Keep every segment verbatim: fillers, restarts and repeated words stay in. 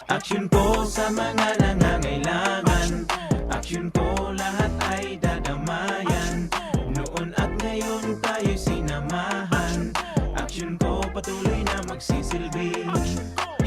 Aksyon ko sa mga nangangailangan. Aksyon ko lahat ay dadamayan. Noon at ngayon tayo'y sinamahan. Aksyon ko patuloy na magsisilbi.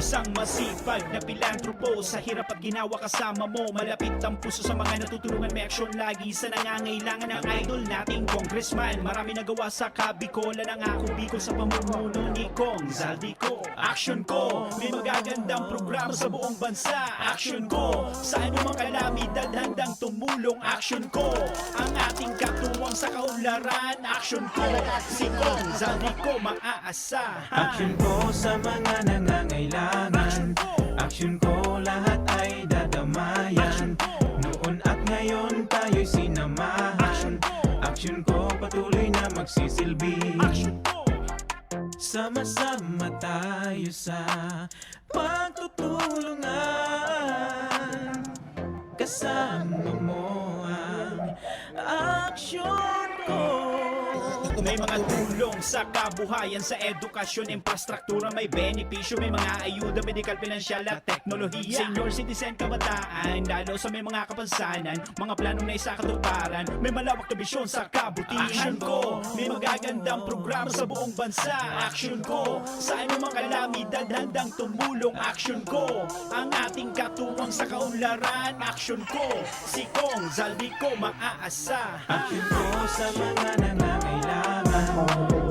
Isang masipag na pilantropo, sa hirap at ginawa kasama mo. Malapit ang puso sa mga natutulungan, may aksyon lagi sa nangangailangan. Ang idol nating congressman, marami nagawa sa Kabicol. Nangako Bicol sa pamumuno ni Cong Zaldy Co. Aksyon ko, may magagandang programa sa buong bansa. Aksyon ko, sa anumang kalamidad handang tumulong. Aksyon ko, ang ating katuwang sa kaunlaran. Aksyon ko, si Cong Zaldy Co maaasahan. Aksyon ko sa mga nangangailangan. Aksyon ko, lahat ay dadamayan. Noon at ngayon tayo'y sinamahan. Aksyon ko, patuloy na magsisilbi. Aksyon ko. Sama-sama tayo sa pagtutulungan. Kasama mo ang aksyon ko. May mga tulong sa kabuhayan, sa edukasyon, infrastruktura, may benepisyo, may mga ayuda, medikal, pinansyal at teknolohiya. Senior citizen, kabataan, lalo sa may mga kapansanan, mga planong naisakatuparan, may malawak na bisyon sa kabutihan. Aksyon ko, may magagandang programa sa buong bansa. Aksyon ko, sa anumang kalamidad handang tumulong. Aksyon ko, ang ating katuwang sa kaunlaran. Aksyon ko, si Cong Zaldy Co maaasahan. Aksyon ko sa mga nangangailangan.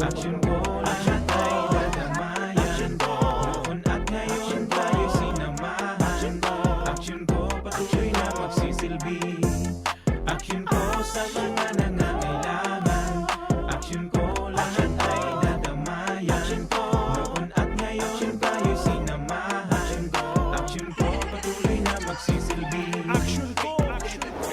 Aksyon ko, lahat ay dadamayan. Noon at ngayon tayo sinamahan. Aksyon ko, patuloy na magsisilbi. Aksyon ko sa mga nangangailangan. Aksyon ko, lahat ay dadamayan. Noon at ngayon tayo sinamahan. Aksyon ko, patuloy na magsisilbi. Aksyon ko, aksyon ko.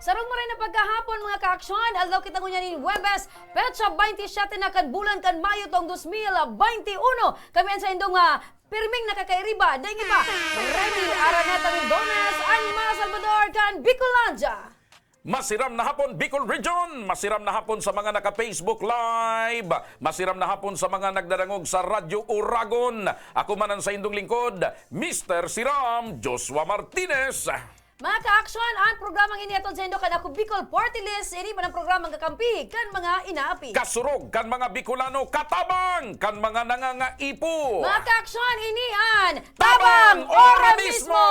Sarong maray na pagkahapon, mga kaaksyon. Aldaw kita ngunyan nin Huwebes, petsa baynte siyete na kan bulan kan Mayo taong dos mil baynte uno. Kami an saindong, ah, pirming nakakairiba, daing iba, Remy Araneta Mildones, an mga Salvador kan Bicolandia. Masiram na hapon, Bicol Region! Masiram na hapon sa mga naka-Facebook Live! Masiram na hapon sa mga nagdadangog sa Radyo Uragon. Ako man an saindong lingkod, Mister Siram, Joshua Martinez. Mga kaaksyon, an programang ini hatod saindo kan Ako Bicol Party List. Ini man an programang kakampi kan mga inaapi. Kasurog kan mga Bicolano, katabang kan mga nangangaipo. Mga kaaksyon, ini an Tabang Ora Mismo!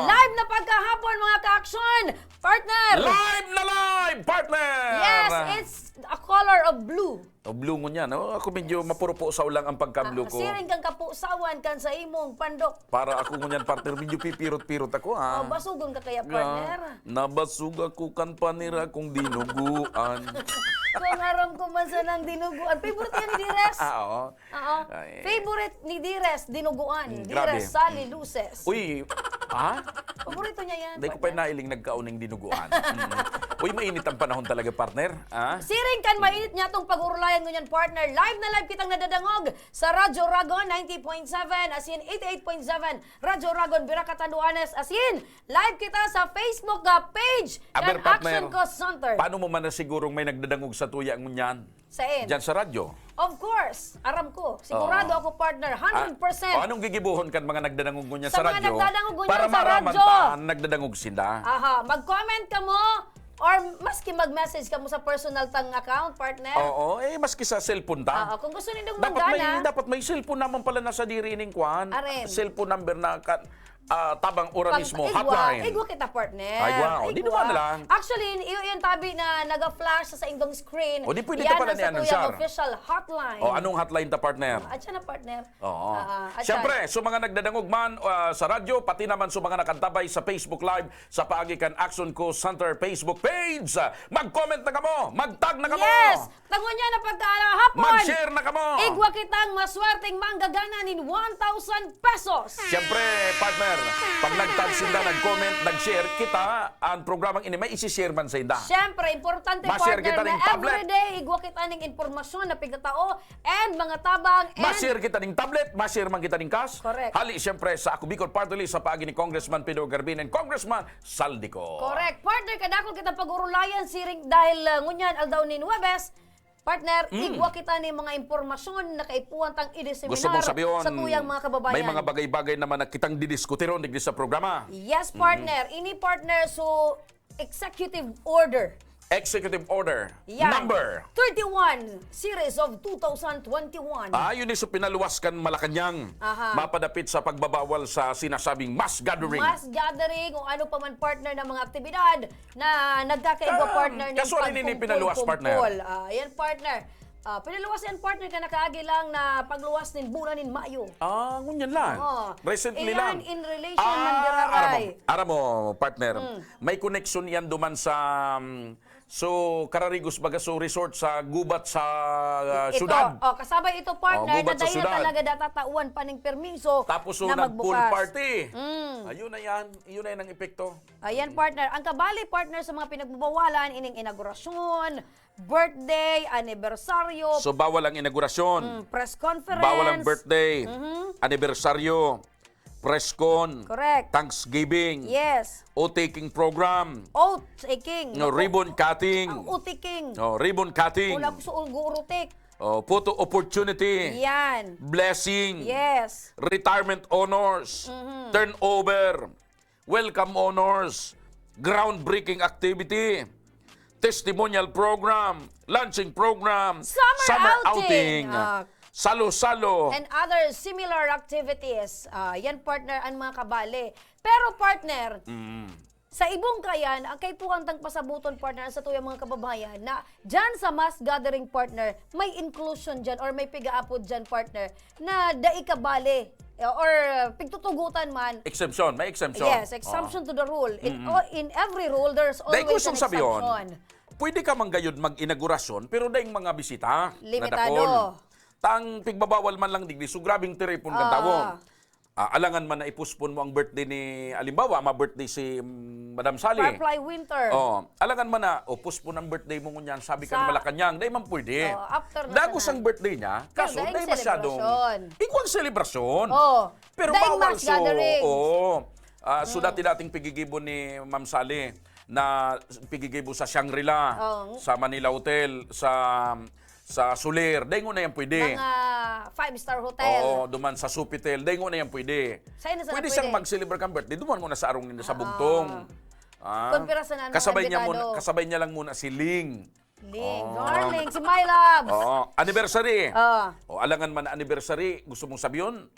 Live na pagkahapon, mga kaaksyon! Partner! Live na live, partner! Yes, it's a color of blue. O, blue ngunyan, no? Ako medyo mapurupusaw lang ang pagka-blue ko. Ah, siring kang kapusawan kan sa imong pandok. Para ako ngunyan, partner, medyo pipirot-pirot ako, ha? Oh, basugon ka kaya, partner? Nabasog ako kan panira kong dinuguan. Kung aram ko man sanang dinuguan. Favorite yan ni Dires. Ah, oo. Oo. Ay. Favorite ni Dires, dinuguan. Mm, grabe. Dires Sally Luces. Uy, ha? Paborito niya yan, partner. Dai ko pa nailing nagkaon ning dinuguan. Mm. Uy, mainit ang panahon talaga, partner. Ah? Siring kan mainit niyatong pag-urulayan ngunyan, partner. Live na live kitang nadadangog sa Radyo Uragon ninety point seven, as in eighty-eight point seven, Radyo Uragon, Virac, Catanduanes, as in live kita sa Facebook, ah, page kan Action Call Center. Aber, partner, paano mo man nasigurong may nagdadangog sa tuya ngunyan? Sain? Diyan sa radyo. Of course, aram ko. Sigurado ako, partner, hundred percent. Ah, o, anong gigibohon kan mga nagdadangog ngunyan sa radyo? Sa mga nagdadangog ngunyan sa radyo. Para maraman ta, nagdadangog sila. Aha, mag-comment kamo or maski mag-message kamo sa personal tang account, partner. Oo, eh, maski sa cellphone ta. Oo, kung gusto nindong manggana. Dapat may, dapat may cellphone naman pala na sa diri ning kwan. Aren. Cellphone number na ka-, ah, Tabang Ora Mismo, hotline. Igwa kita, partner. Ay, wow. Di duman na lang. Actually, iyo yung tabi na naga-flash sa saindong screen. O, di pwede ta pala ni anunsar. Yan ang satuyang official hotline. O, anong hotline ta, partner? At siya na, partner. Oo. Ah, ah, at siyempre, sa mga nagdadangog man, ah, sa radyo, pati naman sa mga nakantabay sa Facebook Live, sa paagi kan Action Call Center Facebook page, ah, mag-comment na kamo, mag-tag na kamo. Yes! Ta ngunyan na pagkahapon, mag-share na kamo. Igwa kitang maswerteng manggagana nin one thousand pesos. Siyempre, partner, Pag nag-tag sinda, nag-comment, nag-share, kita, ang programang ini may isi-share man sa inda. Siyempre, importante, Ma-share partner, kita na ning tablet. Everyday, igwa kita ning impormasyon na pigtatao and mga tabang and Ma-share kita ning tablet, ma-share man kita ning cash. Correct. Hali, siyempre, sa Ako Bicol Party List sa paagi ni Congressman Pedro Garbin and Congressman Saldico. Correct. Partner, kadakol kita pag-urulayan siring dahil uh, ngunyan aldaw nin Huwebes, partner, Mm. igwa kita ni mga impormasyon na kaipuhan tang idiseminar Gusto mong sabihin, sa tuyang mga kababayan. May mga bagay-bagay naman na kitang didiskuti ron digdi sa programa. Yes, partner. Ini, partner, so executive order. Executive Order Yan. Number thirty-one series of two thousand twenty-one. Ah, yun yung pinaluwas kan Malacanang. Aha. Mapadapit sa pagbabawal sa sinasabing mass gathering. Mass gathering o ano pa man, partner, ng mga aktibidad na nagkakaigwa, Ka- partner, ng kaso ano ini pinaluwas, partner? pagkumpul-kumpul. Ah, yan, partner. Ah, pinaluwas yan, partner, ka nakaagi lang na pagluwas nin bulan nin Mayo. Ah, ngunyan lang. Oo. Recently Iyan lang. In relation man, Diraray. Aram mo, aram mo, partner, Mm. may connection yan duman sa, um, so, Kararigos baga, so, resort sa gubat sa uh, Ito, syudad. Oh, kasabay ito, partner, Oh, gubat na sa dahil na syudad. talaga datatauan pa ning permiso Tapos, so, na nag-pool magbukas. party. Mm. Ayun na yan. Yun na yan ang epekto. Ayan, partner. Ang kabali, partner, sa mga pinagbabawalan, ining inaugurasyon, birthday, anibersaryo, So, bawal ang inaugurasyon. mm, press conference. Bawal ang birthday, Mhm. anibersaryo, press con, Correct. Thanksgiving, Yes. oath-taking program, Oath-taking. no, ribbon cutting, Ang oath-taking. oh, ribbon cutting, Wala ko sa urutik. oh, photo opportunity, Yan. blessing, Yes. retirement honors, Mhm. turnover, welcome honors, groundbreaking activity, testimonial program, launching program, Summer outing. outing, Ah. salo-salo. And other similar activities. Ah, yan, partner, ang mga kabali. Pero, partner, Mm. sa ibong kayan, ang kaipuhan tang pasabuton, partner, sa tuyang mga kababayan, na dyan sa mass gathering, partner, may inclusion dyan or may pigaapod dyan, partner, na dai kabali, eh, or pigtutugutan man. Exemption, may exemption. Yes, exemption to the rule. In, Mm-mm. all- in every rule, there's Dahil always gustong an sabi yun, exemption. Pwede ka man gayud mag-inaugurasyon, pero daing mga bisita. Limitado. Nadakol. Tang pigbabawal man lang digdi, so grabing tiripon kan Ah. tawo. Ah, alangan man na i-postpone mo ang birthday ni, alimbawa, ma-birthday si mm, Madam Sally. Firefly Winter. Oh, alangan man na, o postpone ang birthday mo ngunyan, sabi ka Sa- ni Malacanang, dahil man pwede. Oh, after na Dagos sana. ang birthday niya, Pero kaso dahil dahil masyadong... selebrasyon. Ikaw ang selebrasyon. Oh. Pero Dahil bawal mass so, gatherings. Oo. Ah, so Mm. dati-dating pigigibo ni Ma'am Sally na pigigibo sa Shangri-La, Oo. sa Manila Hotel, sa sa Soler, daingon na yan pwede. Mga five-star hotel. Oo, duman sa Sofitel, daingon na yan pwede. Saan na sana Pwede pwede? Siyang siyang mag-celebrate kan birthday, duman muna sa arong ninda sa Ah. Bugtong. Ah, Kumpira sa nanong kasabay niya imbitado. Muna, kasabay niya lang muna si Ling. Ling, Oo. darling, si My Loves. Oo, anniversary. Ah. O, alangan man na anniversary, gusto mong sabiyon?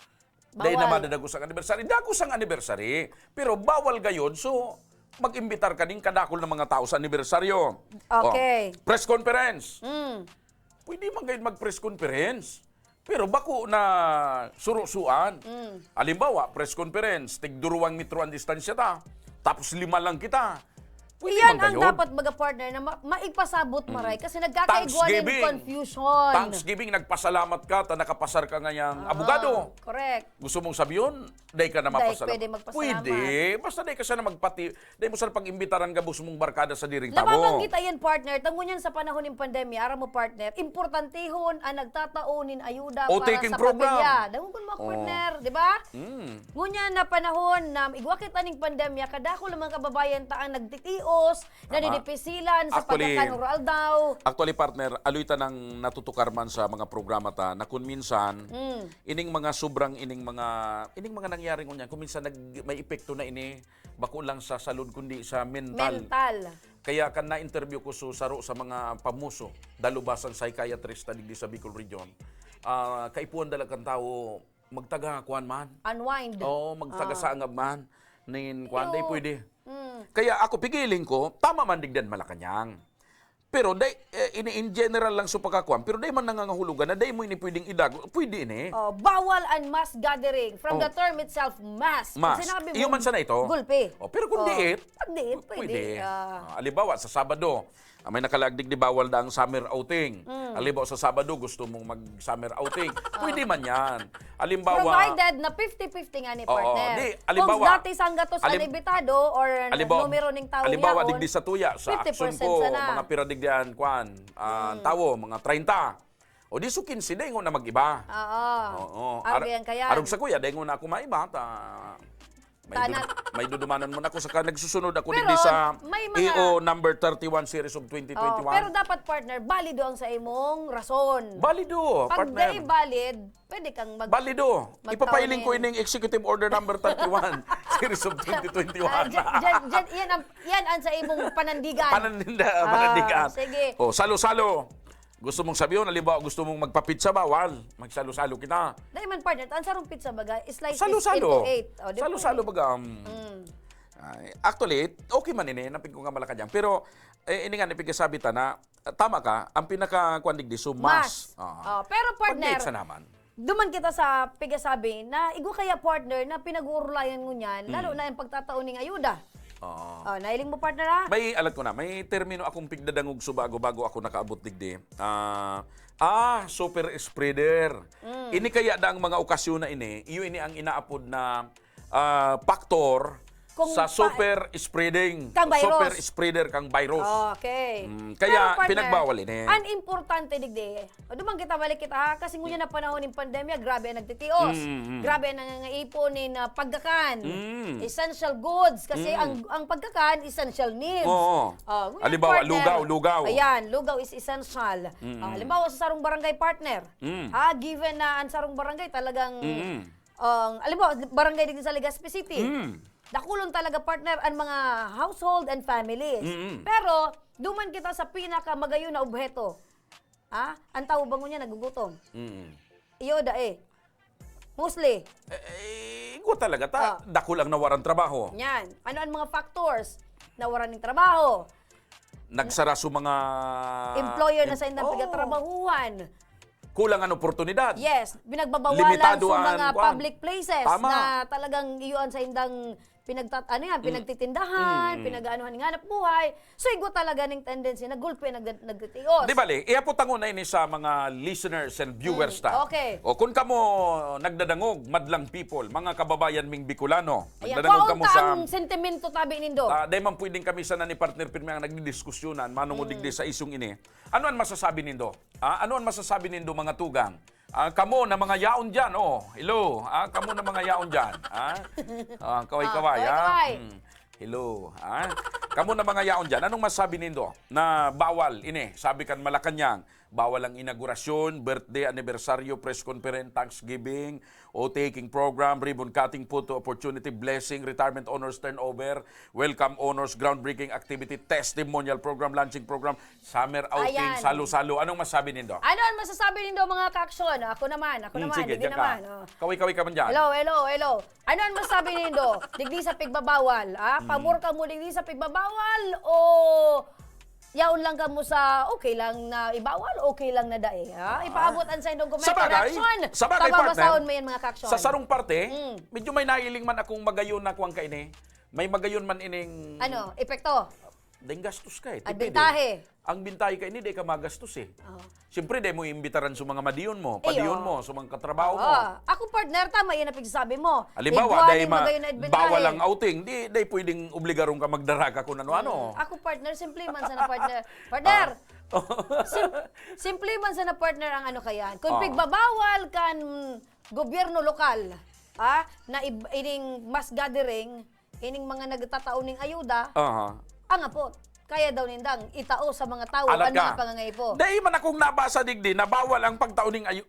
Dahil Bawal. na madadagos ang anniversary. Dagos ang anniversary, pero bawal gayod. So, mag-imbitar ka din kadakol ng mga tao sa anibersaryo. Okay. O, press conference. Mm. Pwede man gayod mag-press conference. Pero bako na surusuan. Mm. Halimbawa, press conference, tigduruwang metro ang distansya ta. Tapos lima lang kita. Pwede Iyan man ang gayod. Dapat, baga, partner, na ma- maipasabot, maray, kasi nagkakaigwa ng Thanksgiving. Confusion. Thanksgiving, nagpasalamat ka, ta nakapasar ka ngayang Ah, abogado. Correct. Gusto mong sabiyon, dai ka na Dai mapasalamat. pwede magpasalamat. Pwede. Basta dai ka siya na magpati, dai mo sana pag-imbitaran gabos mong barkada sa diring tawo. Nababanggit ayan, partner, tango niyan sa panahon ng pandemya, aram mo, partner, importantehon ang nagtatao nin ayuda O, para taking sa program. pamilya. Dangon mo, Oo. partner, di ba? Mm. Ngunyan na panahon na igwa kita ning pandemya, kadakol ang mga kababayan ta ang nagtitios, Tama. nadidipisilan sa Actually, pagkakan oro-aldaw. Actually, partner, aloy ta nang natutukar man sa mga programa ta na kun minsan, Mm. ining mga sobrang, ining mga, ining mga nangyari ngunyan, kun minsan nag, may epekto na ini, bako lang sa salud, kundi sa mental. Mental. Kaya kan na-interview ko so saro sa mga pamuso, dalubasan psychiatrist na digdi sa Bicol Region, ah, kaipuhan dala kan tawo, magtaga kuan man. Unwind. Oo, magtaga Ah. sangab man. Nin kuan, di Iyo. Pwede. Mm. Kaya ako, pigiling ko, tama man digdan Malacanang. Pero dai, eh, ini in general lang sa pagkakuan, pero dai man nangangahulugan na dai mo ini pwedeng idago. Pwede ini. Oh, bawal ang mass gathering. From Oh. the term itself, mass. Pag Mass. sinabi mo, Iyo man sana ito. gulpi. Oh, pero kung Oh. diit, Pag diit, pwede. pwede. Ah. Ah, halimbawa, sa Sabado, ah, may nakalaag digdi bawal na ang summer outing. Mm. Halimbawa, sa Sabado, gusto mong mag-summer outing. Ah. Pwede man yan. Halimbawa, Provided na fifty fifty nga ni Oo, partner. di, Kung halimbawa, dati sanggatos ang halim-, imbitado or halimbawa, numero ning tawo halimbawa, yaon, digdi sa tuya, sa fifty percent Action ko, sana. mga pira digdi an, kwan, ah, Mm. tawo, mga treinta. O di so quince, dai ngona mag-iba. Oo. Oo. Arog Ar-, yan kaya. arog sa kuya, dai ngona ako maiba, ta-, may Tana- dud-, may dudumanan mo na ako, saka nagsusunod ako Pero digdi sa may mga E O number thirty-one series of Oh, twenty twenty-one. pero dapat, partner, balido ang sa imong rason. Balido, Pag partner. dai valid, pwede kang mag- Balido. magtaon Ipapahiling ko nin- ining Executive Order number thirty-one, series of twenty twenty-one. Ah, dyan, dyan, dyan, yan ang, yan ang sa imong panandigan. Panananda-, Ah, panandigan. sige. Oh, salo-salo. Gusto mong sabihin, halimbawa, gusto mong magpa-pizza, bawal. Magsalo-salo kita. Dahil man, partner, ang sarong pizza baga, slice it Salo-salo. into eight. Oh, di Salo-salo pwede. baga, um, Mm. ay, actually, okay man ini, napig ko nga Malacañang. Pero, eh, ini nga, napig sabi ta na, tama ka, ang pinaka-, kwan digdi, so, Mas. mas. Oo. Oh, pero, Pag partner, date sa naman. duman kita sa pigasabi na igwa kaya, partner, na pinag-uurulayan ngunyan, lalo Mm. na yung pagtatao ning ayuda. Oo. Oh, nahiling mo, partner, ha? May, alat ko na, may termino akong pigdadangog so bago, bago ako nakaabot digdi. Ah, ah, super spreader. Mm. Ini kaya daang mga okasyon na ini, iyo ini ang inaapod na, ah, faktor Kung sa pa- super spreading, kang virus. super spreader kang virus. Okay. Mm, Pero, kaya partner, pinagbawal ini. ang importante digdi, o, duman kita, balik kita, ha? Kasi ngunyan na panahon ng pandemya, grabe ang nagtitios. Mm, mm, mm. Grabe ang nangangaipon nin, ah, pagkakan. Mm. Essential goods. Kasi Mm. ang, ang pagkakan, essential needs. Oo. Oh, ngunyan, Halimbawa, partner, lugaw, lugaw. Ayan, lugaw is essential. Mm. Ah, halimbawa, sa sarong barangay, partner. Mm. Ha, given na ang sarong barangay talagang, Mm. ang, halimbawa, barangay din sa Legazpi City. Mm. Dakulon talaga, partner, ang mga household and families. Mm. Pero, duman kita sa pinakamagayon na obheto. Ha? Ang tawo ba ngunyan nagugutom? Mm. Iyo, dai. Mostly. Eh, eh, igwa talaga ta, Ah. dakul ang nawaran trabaho. Yan. Ano ang mga factors? Nawaran ng trabaho. Nagsara so mga Employer na em-, sa indang oo. pagtatrabahuhan. Kulang ang oportunidad. Yes. Pinagbabawalan Limitado sa ang mga kwan. public places Tama. na talagang iyo ang sa indang pinagtat-, ano yan, Mm. pinagtitindahan, Mm. pinag-aanuhan ng hanap buhay. So, igwa talaga ning tendency na gulpi nag-, nagtitios. Di bale, iapot tango na ini sa mga listeners and viewers Mm, ta. okay. O, kung kamo nagdadangog, madlang people, mga kababayan ming Bicolano, Ayan, nagdadangog kwaon kamo ta sa ang sentimento tabi nindo. Ah, dahil man pwedeng kami sana ni partner pirmi ang nagdidiskusyonan, manungod Mm. digdi sa isyung ini. Ano ang masasabi nindo? Ah, ano ang masasabi nindo, mga tugang? Ah, kamo na mga yaon dyan, oh. Hello. Ah, kamo na mga yaon dyan. Ah, ah, kaway-kaway, Ah, ah. kaway-kaway. Hmm. Hello. Ah, kamo na mga yaon dyan. Anong masabi nindo na bawal ini? Sabi kan Malacañang, bawal ang inaugurasyon, birthday, anibersaryo, press conference, Thanksgiving, o taking program, ribbon cutting, photo opportunity, blessing, retirement honors, turnover, welcome honors, groundbreaking activity, testimonial program, launching program, summer outing, Ayan. salo-salo. Anong masabi nindo? Ano ang masasabi nindo, mga ka-aksyon? Ako naman, ako Hmm, naman, sige, digdi diyan ka. naman, oh. Kaway-kaway ka man dyan. Hello, hello, hello. Ano ang masasabi nindo? Digdi sa pigbabawal, ah? Hmm. Pabor ka mo digdi sa pigbabawal o yaon lang ka mo sa okay lang na ibawal, okay lang na dai, ha? Ah. Ipaabot ang sa indong komento Sa bagay, na aksyon. sa bagay, Pababasahon partner, mo yan, mga ka-aksyon. sa sarong parte, Hmm. medyo may nahiling man akong magayon na kuwang kaini. May magayon man ining Ano? Epekto? Dahil gastos ka eh, Ang tipid bintahe. eh. Ang bintahe ka ini, di ka magastos eh. Oo. Siyempre, di mo iimbitaran sa mga madiyon mo, Iyo. padiyon mo, sa mga katrabaho mo. Oo. Ako, partner, tama yan ang pagsasabi mo. Halimbawa, Igwa dahil ning ma-, magayon na bintahe. bawal ang outing, di, di pwedeng obligaron ka magdara ka kung ano-ano. Hmm. Ako, partner, simple man sana, partner. Partner, Ah. sim-, simple man sana, partner, ang ano kayan. Kung Oo. pigbabawal kan gobyerno lokal, ah, na ib-, ining mass gathering, ining mga nagtatao ning ayuda, Aha. ang apot, kaya daw nindang itao sa mga tawo Alat an mga ka. pangangaipo. Dai man akong nabasa digdi na bawal ang pagtao ning ayu-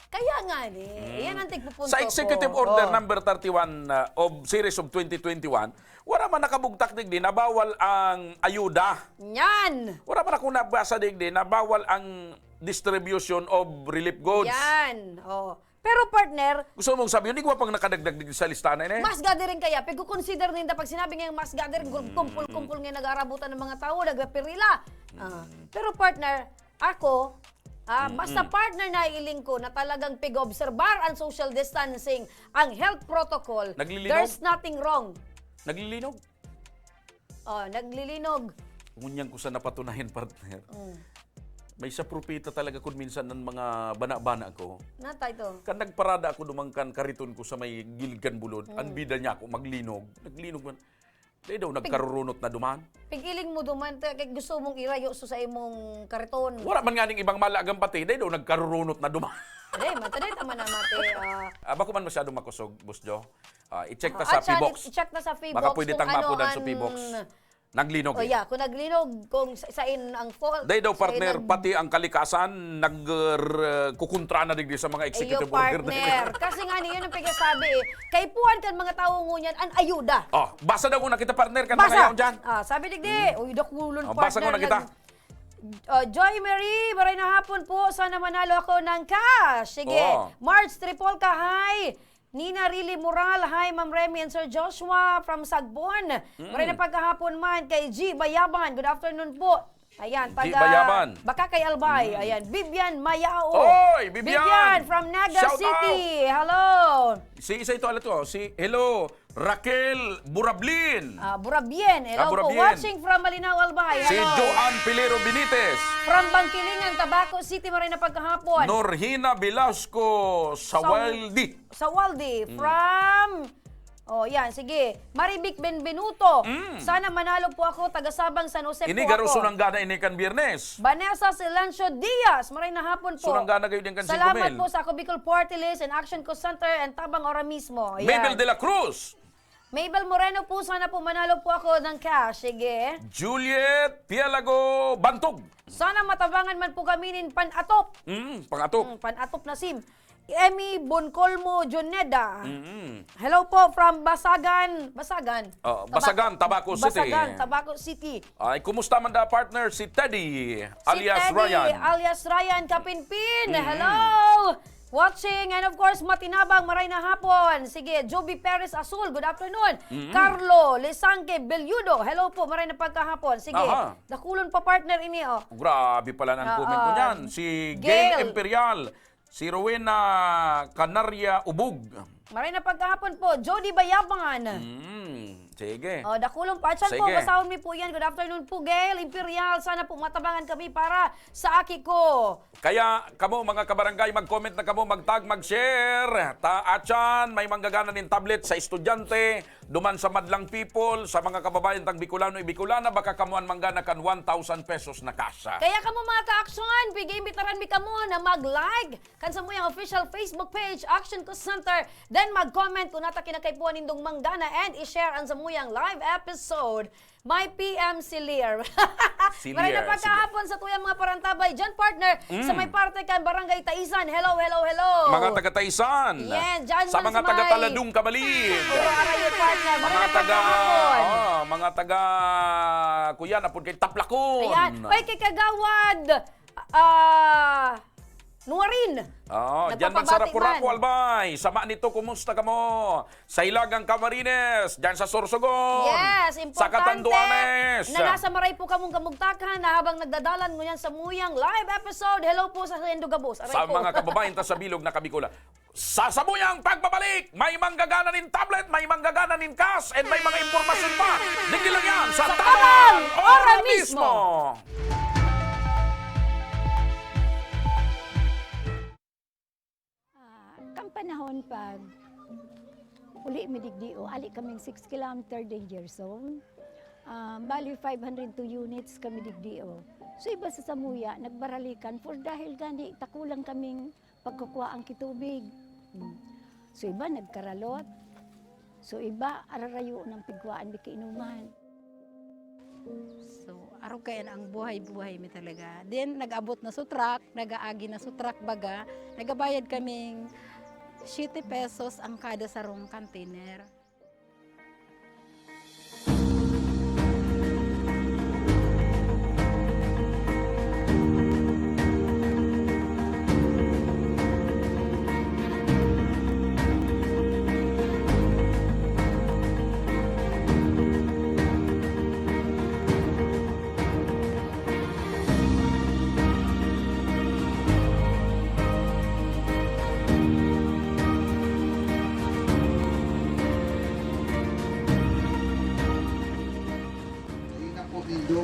Kaya nga ni, Hmm. yan ang tigpupunto Sa Executive ko. Order Oh. number thirty-one, uh, of series of twenty twenty-one, wala man nakabugtak digdi na bawal ang ayuda. Yan! Wala man akong nabasa digdi na bawal ang distribution of relief goods. Yan! Oh. Pero, partner, gusto mong sabihin, di ko pang nakadagdag digdi sa listahan na ini? Mass gathering kaya, pag-consider ninda, pag sinabi ngayong mass gathering, gu-, Hmm. kumpul-kumpul ngayon, nag-aarabutan ng mga tao, nagpipirila. Ah, Hmm. pero, partner, ako, ah, Mm-mm. basta, partner, naiiling ko na talagang pig-obserbar ang social distancing, ang health protocol, Naglilinog? there's nothing wrong. Naglilinog? Oh, naglilinog. Ngunyan ko sa napatunayan, partner. Mm. May sa propeta talaga kun minsan ang mga bana-bana ko. Nata ito? Kan nagparada ako duman kan kariton ko sa may gilid kan bulod, Mm. ang bida niya ako, maglinog. Naglinog man. Dai daw Pig- nagkarurunot na duman? Pigiling mo duman, te, kay gusto mong irayo sa, sa imong kariton. Wala man nga ning ibang malagang pati, dai daw nagkarurunot na duman. Dai man, taday tama na, mate, ah. Ah, bako man masyadong makusog, Boss Jo. Ah, i-check ta Ah, sa ah, Chan, Pibox. I-check ta sa Pibox Baka pwede kung tang ano mapunan sa ang Pibox. Naglinog, Oh, eh. yeah, kung naglinog, kung sa, sain ang fault, Dai daw, sain partner, ang pati ang kalikasan nag, uh, r-, kukontra na digdi sa mga Iyo, executive order na partner. yun. Kasi nga, yun ang pagkasabi, eh. Kaipuhan kan mga tawo ngunyan, an ayuda. Oh, basa daw muna kita, partner, kan Basa. mga yaon dyan. Ah, sabi digdi, Mm. uy, dakulon, Oh, basa partner, muna kita. nag-, Oh, Joy Marie, maray na hapon po. Sana manalo ako ng cash. Sige. Oh. Marge Tripolca, hi. Nina Rili Moral, hi, Ma'am Remy and Sir Joshua from Sagbon. Mm. Maray na pagkahapon man kay G Bayaban. Good afternoon po. Ayan, G taga Bayaban. Baka kay Albay. Mm. Ayan, Vivian Mayao. Oy, Vivian! Vivian from Naga Shout City. out! Hello. Si isa ito, ala to, si, hello, Raquel Burablin. Ah, Burabien. Hello Ah, po. Burabien. Watching from Malinao, Albay. Si Hello. Joan Pilero Benitez. From Bangkilingan, Tabaco City, maray na pagkahapon. Norhina Velasco Sa-, Sawaldi. Sawaldi. Mm. From, oh, yan, sige. Marivic Benvenuto. Mm. Sana manalo po ako, taga Sabang, San Jose Ini po garo ako. Sunanggana ini kan Biyernes. Vanessa Silencio Diaz, maray na hapon po. Sunanggana kayo din kan Salamat Singko Mil. po sa Ako Bicol Party List and Action Call Center and Tabang Ora Mismo. Ayan. Mabel de la Cruz. Mabel Moreno po, sana po manalo po ako ng cash. Sige. Juliet Pielago Bantog. Sana matabangan man po kami nin pan-atop. Mm, pang-atop. Mm, pan-atop na sim. Emmy Boncolmo Juneda. Mm. Hello po from Basagan. Basagan? Oh, Tabaco. Basagan, Tabaco City. Basagan, Tabaco City. Ay, kumusta man da, partner, si Teddy Si alias Teddy Ryan? alias Ryan Kapinpin. Mm. Hello! Watching and of course, matinabang maray na hapon. Sige, Joby Perez Azul, good afternoon. Mm. Carlo Lisangke Belludo, hello po, maray na pagkahapon. Sige, Aha. dakulon pa partner ini, oh. Grabe pala ng Oo. comment ko niyan. Si Gail Gail. Imperial, si Rowena Canaria Ubog. Maray na pagkahapon po, Jody Bayaban. Mm, sige. Oh, dakulon pa. Chan po, Sige. basahon mi po yan. Good afternoon po, Gail Imperial. Sana po matabangan kami para sa aki ko. Kaya kamo, mga kabarangay, mag-comment na kamo, mag-tag, mag-share. Ta, atyan, may manggagana nin tablet sa estudyante, duman sa madlang people, sa mga kababayan tang Bicolano y Bicolana, baka kamo an manggana kan one thousand pesos na cash. Kaya kamo, mga ka-aksyon, pag-iimbitaran mi kamo na mag-like kan samuyang official Facebook page, Action Call Center, then mag-comment kung nata kinakaipuhan nindong manggana and i-share ang samuyang live episode. May P M si Lir. Si Maray na Lir, pagkahapon sige. sa tuyang mga parantabay dyan, partner, sa Mm. may parte kan Barangay Taisan. Hello, hello, hello. Mga taga Taisan. Yes, dyan Sa man mga sa taga may Taladong, Kabalid. Puro arayo, partner. Maray Mga na taga, pagkahapon. oh, mga taga, kuya, napod kay Taplakon. Ayan. Oy, kay Kagawad, ah, Nuarin. Oo, dyan man sa Nagpapabati Rapu-Rapu, man. Albay. Sama nito, kumusta kamo? Sa Hilagang Camarines, dyan sa Sorsogon. Yes, Sa importante Catanduanes. na nasa maray po kamong kamugtakan na habang nagdadalan ngunyan samuyang live episode. Hello po sa Sendo Gabos. Aray Sa ko. mga kababayan ta sa bilog na Kabikolan. Sa samuyang pagbabalik, may manggagana nin tablet, may manggagana nin cash, and may mga impormasyon pa. Digdi lang yan sa Sa Tabang Tabang Ora Ora Mismo. Mismo. Ah, kan panahon pag uli mi digdi, o, ali kaming six kilometer danger zone. Ah, bali, five hundred two units kami digdi, o. So, iba sa samuya, nagbaralikan, for dahil gani, takulang kaming pagkukuhaan ki tubig. Hmm. So, iba nagkaralot. So, iba ararayo ng pigkuhaan mi kainuman. So, arog kaiyan ang buhay-buhay mi talaga. Then, nag-abot na sa truck, nag-aagi na sa truck baga, nagabayad kaming siyete pesos ang kada sarong container.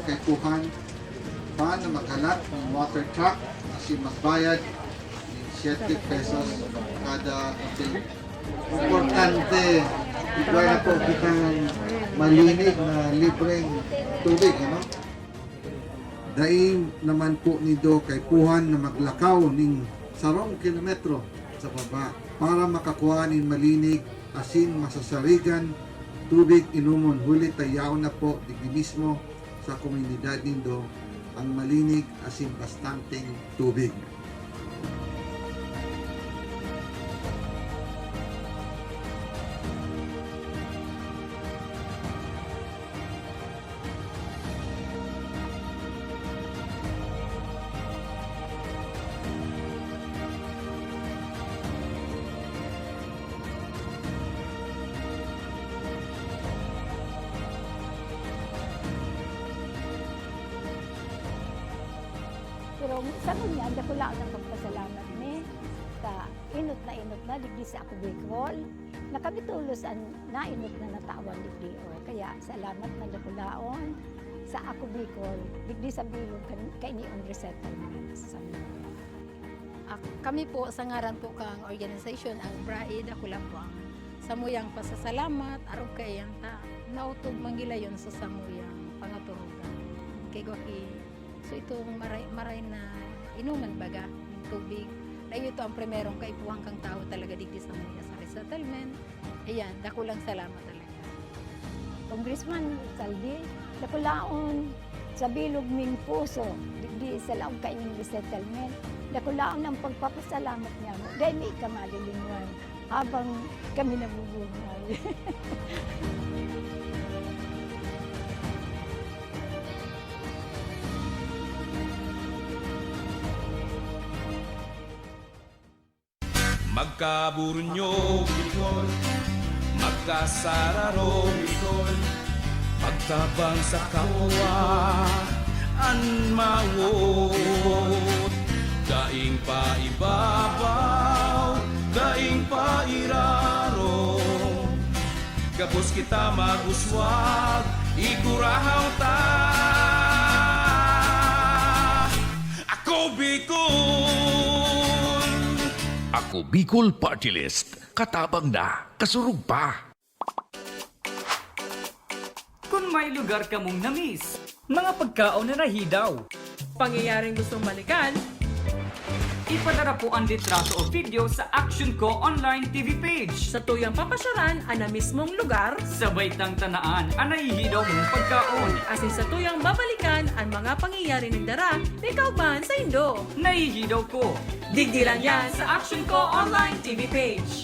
Kaipuhan pa na maghalat ng water truck asin magbayad nin siyete pesos kada kape. Importante, igwa na po kitang malinig na libreng tubig, ano? Dai naman po nindo kaipuhan na maglakaw nin sarong kilometro sa baba para makakua nin malinig asin masasarigan tubig inomon, huli ta yaon na po digdi mismo sa komunidad nindo ang malinig asin bastanteng tubig. Pero sa ngunyan, dakula ang pagpasalamat mi sa enot na enot na digdi sa Ako Bicol, na kami tolos an naenot na natawan digdi. O, kaya salamat na dakulaon sa Ako Bicol, digdi sa bilog kan, kaini an resettlement sa Samuya. Ak-, kami po, sa ngaran po kang organisasyon, ang BRAE, dakula po ang samuyang pasasalamat, arog kaiyan ta, naotob man gilayon sa samuyang pangaturugan. Kay gwa ki, so itong maray, maray na inuman baga, yung tubig, na ito ang primerong kaipuhan kang tao talaga digdi sa Manila sa resettlement. Ayan, dakulang salamat talaga. Congressman Saldi, dakulaon sa bilog ming puso, digdi sa laog kaining resettlement, dakulaon ang pagpapasalamat niya mo. Dahil may ikamalilingwan habang kami nabubuhay. Magkaburunyo, Bicol. Magkasararo, Bicol. Pagtabang sa kapwa, an mawot. Daing paibabaw, daing pairarom. Gabos kita mag-uswag, igurahaw ta. Ako Bicol! Ako Bicol Party List. Katabang na, kasurog pa. Kun may lugar kamong na-miss, mga pagkaon na nahidaw, pangyayaring gustong balikan, ipadara po an litrato o video sa Action Co Online T V page. Satuyang papasyalan an na mismong lugar. Sabay tang tanaan an nahihidaw mong pagkaon. Asin satuyang babalikan an mga pangyayari nagdara ni kauban saindo. Nahihidaw ko. Digdi lang yan sa Action Co Online T V page.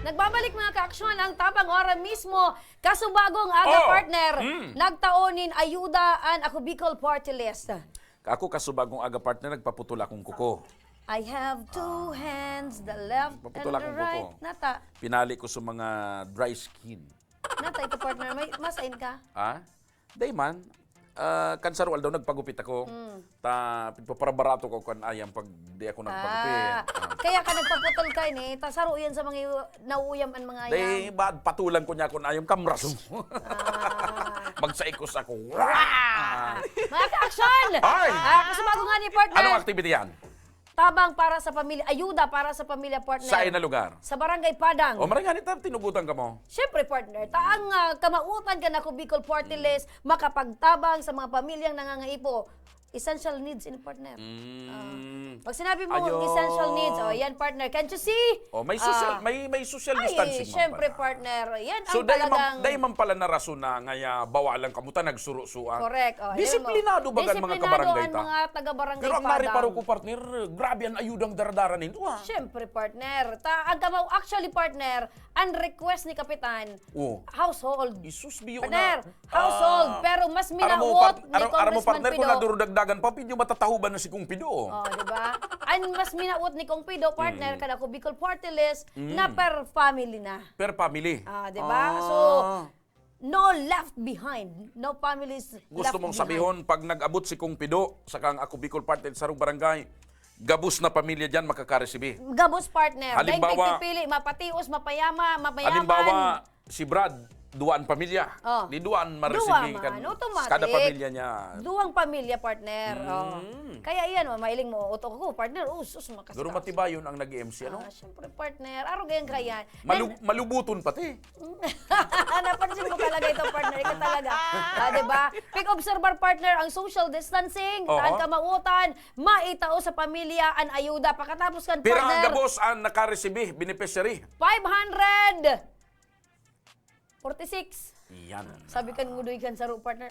Nagbabalik, mga kaaksyon, ang Tabang Ora mismo. Kasubagong aga, Oh! partner, Mm. nagtao nin ayuda an Ako Bicol Party List. Ako, kasubagong aga, partner, nagpaputol akong kuko. I have two Ah. hands, the left Nagpaputol and the akong right. kuko. Nata. Pinali ko sa mga dry skin. Nata ito, partner. May, masain ka? Ah? Day man, ah, kan saro aldaw nagpagupit ako. Mm. Ta, pagpaparabarato ko kan ayam pag di ako nagpagupit. Ah, Ah. kaya ka nagpaputol ka ini, ta saro yan sa mga iwa-, nauuyam an mga Day, ayam. ba, patulan ko niya kun ayam kamraso. Ah. Magsaikos ako. Ah. Mga ka-action! Ay! Ah, kasi bago nga ni partner. Anong activity yan? Tabang para sa pamilya, ayuda para sa pamilya, partner. Sa ina lugar? Sa Barangay Padang. O, maray nga ni ta, tinugutan ka mo. Siyempre, partner. Ta ang, ah, kamautan kan Ako Bicol Party Mm. List, makapagtabang sa mga pamilyang nangangaipo. Essential needs ini, partner. Mm. Ah. Pag sinabi mo, Ayo. essential needs, oh, yan, partner. Can't you see? Oh, may social, Ah. may, may social Ay, distancing man siyempre, pala. partner. Yan So, ang dahil man, talagang dahil man pala na rason na ngaya bawalan kamo ta nagsuro-suan. Correct. Oh, alam mo, Disiplinado ba kan mga disiplinado kabarangay ang ta? mga taga-barangay Pero ang Padang. nariparo ko, partner, grabe ang ayudang daradara ninyo, ah. Siyempre, partner. Ta, ang kamaw-, actually, partner, ang request ni Kapitan, Oh. household. Isus, biyo Partner, na. household. Ah. Pero mas Aram mo, minawot part-, ni aram, aram mo, Congressman partner, kung Pido. nadurudagdagan pa, pidyo matatahuban na si Kong Pido, oh. Oh, di ba? Ang mas minawot ni Kong Pido, partner, Mm. kada ko Bicol Party List, Mm. na per family na. Per family? Ah, di ba? So, Ah. no left behind. No families Gusto left mong behind. sabihon, pag nag-abot si Kong Pido, saka ang Ako Bicol Party sa sarong barangay, gabos na pamilya diyan makakaresibi. Gabos, partner. Daing Halimbawa- pigpipili, mapatios, mapayama, mapayaman. Halimbawa, si Brad, duwaan pamilya. Oh. Di duwaan Duwa maresibi man, kan automatic. kada pamilya niya. Duwang pamilya, partner. Oh. Mm. Kaya iyan, oh, mailing mo, utok ko, partner, usos, makastas. Pero matibayon ang nag-M C, ano? Ah, syempre, partner. Arog yan kaya. Malu- malubuton pati. Napansin mo talaga ito, partner. Ikaw talaga. Ah, di ba? Pig-obserbar, partner, ang social distancing, Oo. ang kamautan, maitao sa pamilya, an ayuda. Pagkatapos kan, Pira ang partner, gabos ang nakaresibi, beneficiary? five hundred forty-six. Yan. Sabi kan ngudoy kan saro, partner.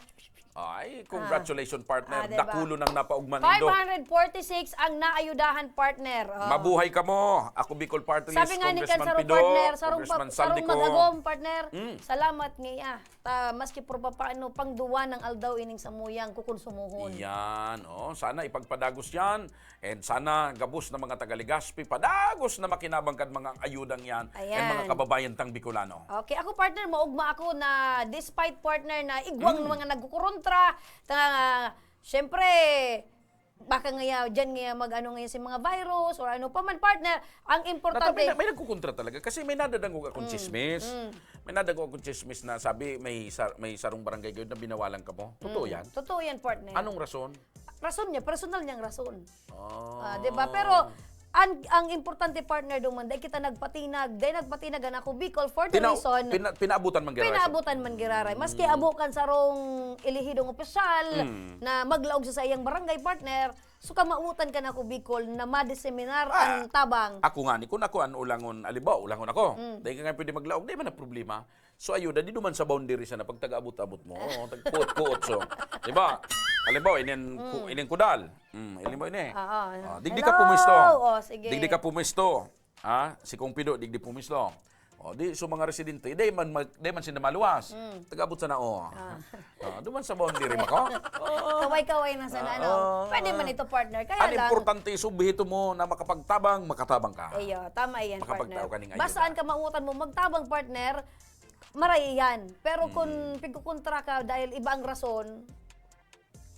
Ay, congratulations, partner. Ah, diba? Dakulo nang napaugma nindo. Five hundred forty-six ang naayudahan, partner. Oh. Mabuhay ka mo. Ako, Bicol Party List, Sabi nga ni Congressman Kansaro, Pido, partner, sarong, Congressman pag, sarong Saldico. Magagom, partner. Mm. Salamat nga iya. Ta, maski puro papaano, pang duwa ng aldaw ining samuyang kukonsumihon. Yan, oh. Sana ipagpadagos yan. And sana gabos na mga taga-Legazpi, padagos na makinabang kan mga ayudang yan. And mga Ayan. kababayan tang Bicolano. Okay, ako, partner, maugma ako na despite, partner, na igwang mga nagkukurontra, ta, syempre, baka ngaya, dyan ngaya mag-ano ngaya si mga virus or ano pa man, partner, ang Nata, importante, may, may nagkukontra talaga kasi may nadadangog akong chismis. May nadadangog akong chismis na sabi may sar- may sarong barangay gayud na binawalan kamo. Totoo yan? Totoo yan, partner. Anong rason? Rason niya, personal niyang rason. Oh. Ah, 'di ba? Pero ang ang importante, partner, duman, dai kita nagpatinag, dai nagpatinag ang Ako Bicol for the Pina- reason pina- pinaabutan man giraray. Pinaabutan man giraray. Maski abo kan sarong elehidong opisyal Mm. na maglaog sa saiyang barangay, partner, so kamautan kan Ako Bicol na madiseminar Ah, ang tabang. Ako nga ni, kung ako ang ulangon, alibaw, ulangon ako. Mm. Dahil ka nga pwede maglaog, di man na problema. So, ayuda, di duman sa boundary sana pag taga-abot-abot mo. Oo, tag-kuot-kuot. So, di ba? Halimbawa, inin, ku, inin kudal. Mm, halimbawa, ini. Oo. Ah, digdi ka Hello! pumisto. Oh, sige. Digdi ka pumisto. Ha? Si Kong Pido, digdi pumisto. O, di, so mga residente, di man, mag, di man sila maluwas. Taga-abot sana, oh. Oh, duman sa boundary mo ko. Kaway-kaway na sana, ano? Oo. Pwede man ito, partner. Kaya Ang lang, importante, subhi ito mo na makapagtabang, makatabang ka. Iyo, tama iyan, Makapagtao partner. ka ning ayuda. Basta ang kamautan mo, magtabang, partner, maray yan. Pero kung pigkukontra ka dahil iba ang rason,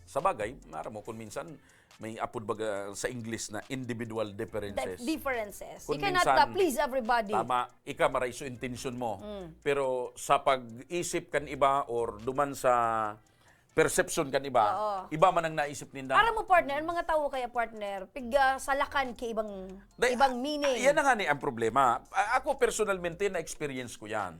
Sa bagay, mara mo, kung minsan, may apod baga sa English na individual differences. di- differences. Kung You cannot minsan, uh, please everybody. Tama, ika maray so intention mo. Pero sa pag-isip kan iba or duman sa perception kan iba, Oo. iba man ang naisip ninda. Aram mo, partner, ang mga tao kaya, partner, piga salakan ki ibang Dai- ibang meaning. Yan na nga ni ang problema. A- Ako personalmente, na-experience ko yan.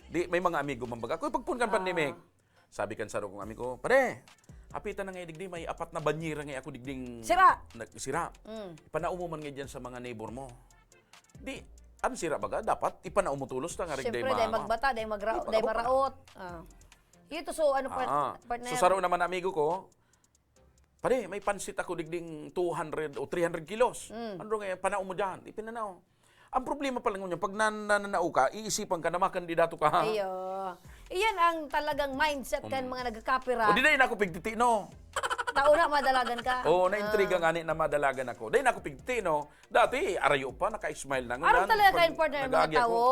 Di, may mga amigo man baga. Ako, pagpun kan pandemic, sabi kan saro kong amigo, "Pare, hapita na nga digdi, may apat na banyera nga ako digding Sira. nag, sira. Mm. Ipanao mo man nga dyan sa mga neighbor mo." Di, ang sira baga, dapat ipanao mo tulos na nga Siyempre, rigday dahil magbata, dahil magra- Di, dahil pag-abot ka na. maraot. Ah. Ito, so, ano, par- Ah, partner? so, saro naman na amigo ko, "Pare, may pansit ako digding two hundred o three hundred kilos. Mm. Ano nga, panao mo dyan?" Ipinanao. Ang problema pala ngunyan, pag nan- nananao ka, iisipan ka na makandidato ka. Iyo. Iyan ang talagang mindset kan Mm. mga nagkakapira. O di na yun ako pigtiti, no? Taon na madalagan ka. Oo, na-intriga Ah. nga ni na madalagan ako. Dahil ako pigtiti, no? Dati, arayo pa, naka-smile na. Araw Ngunyan, talaga pag kayo, partner, mga nag-aagi tao. ako,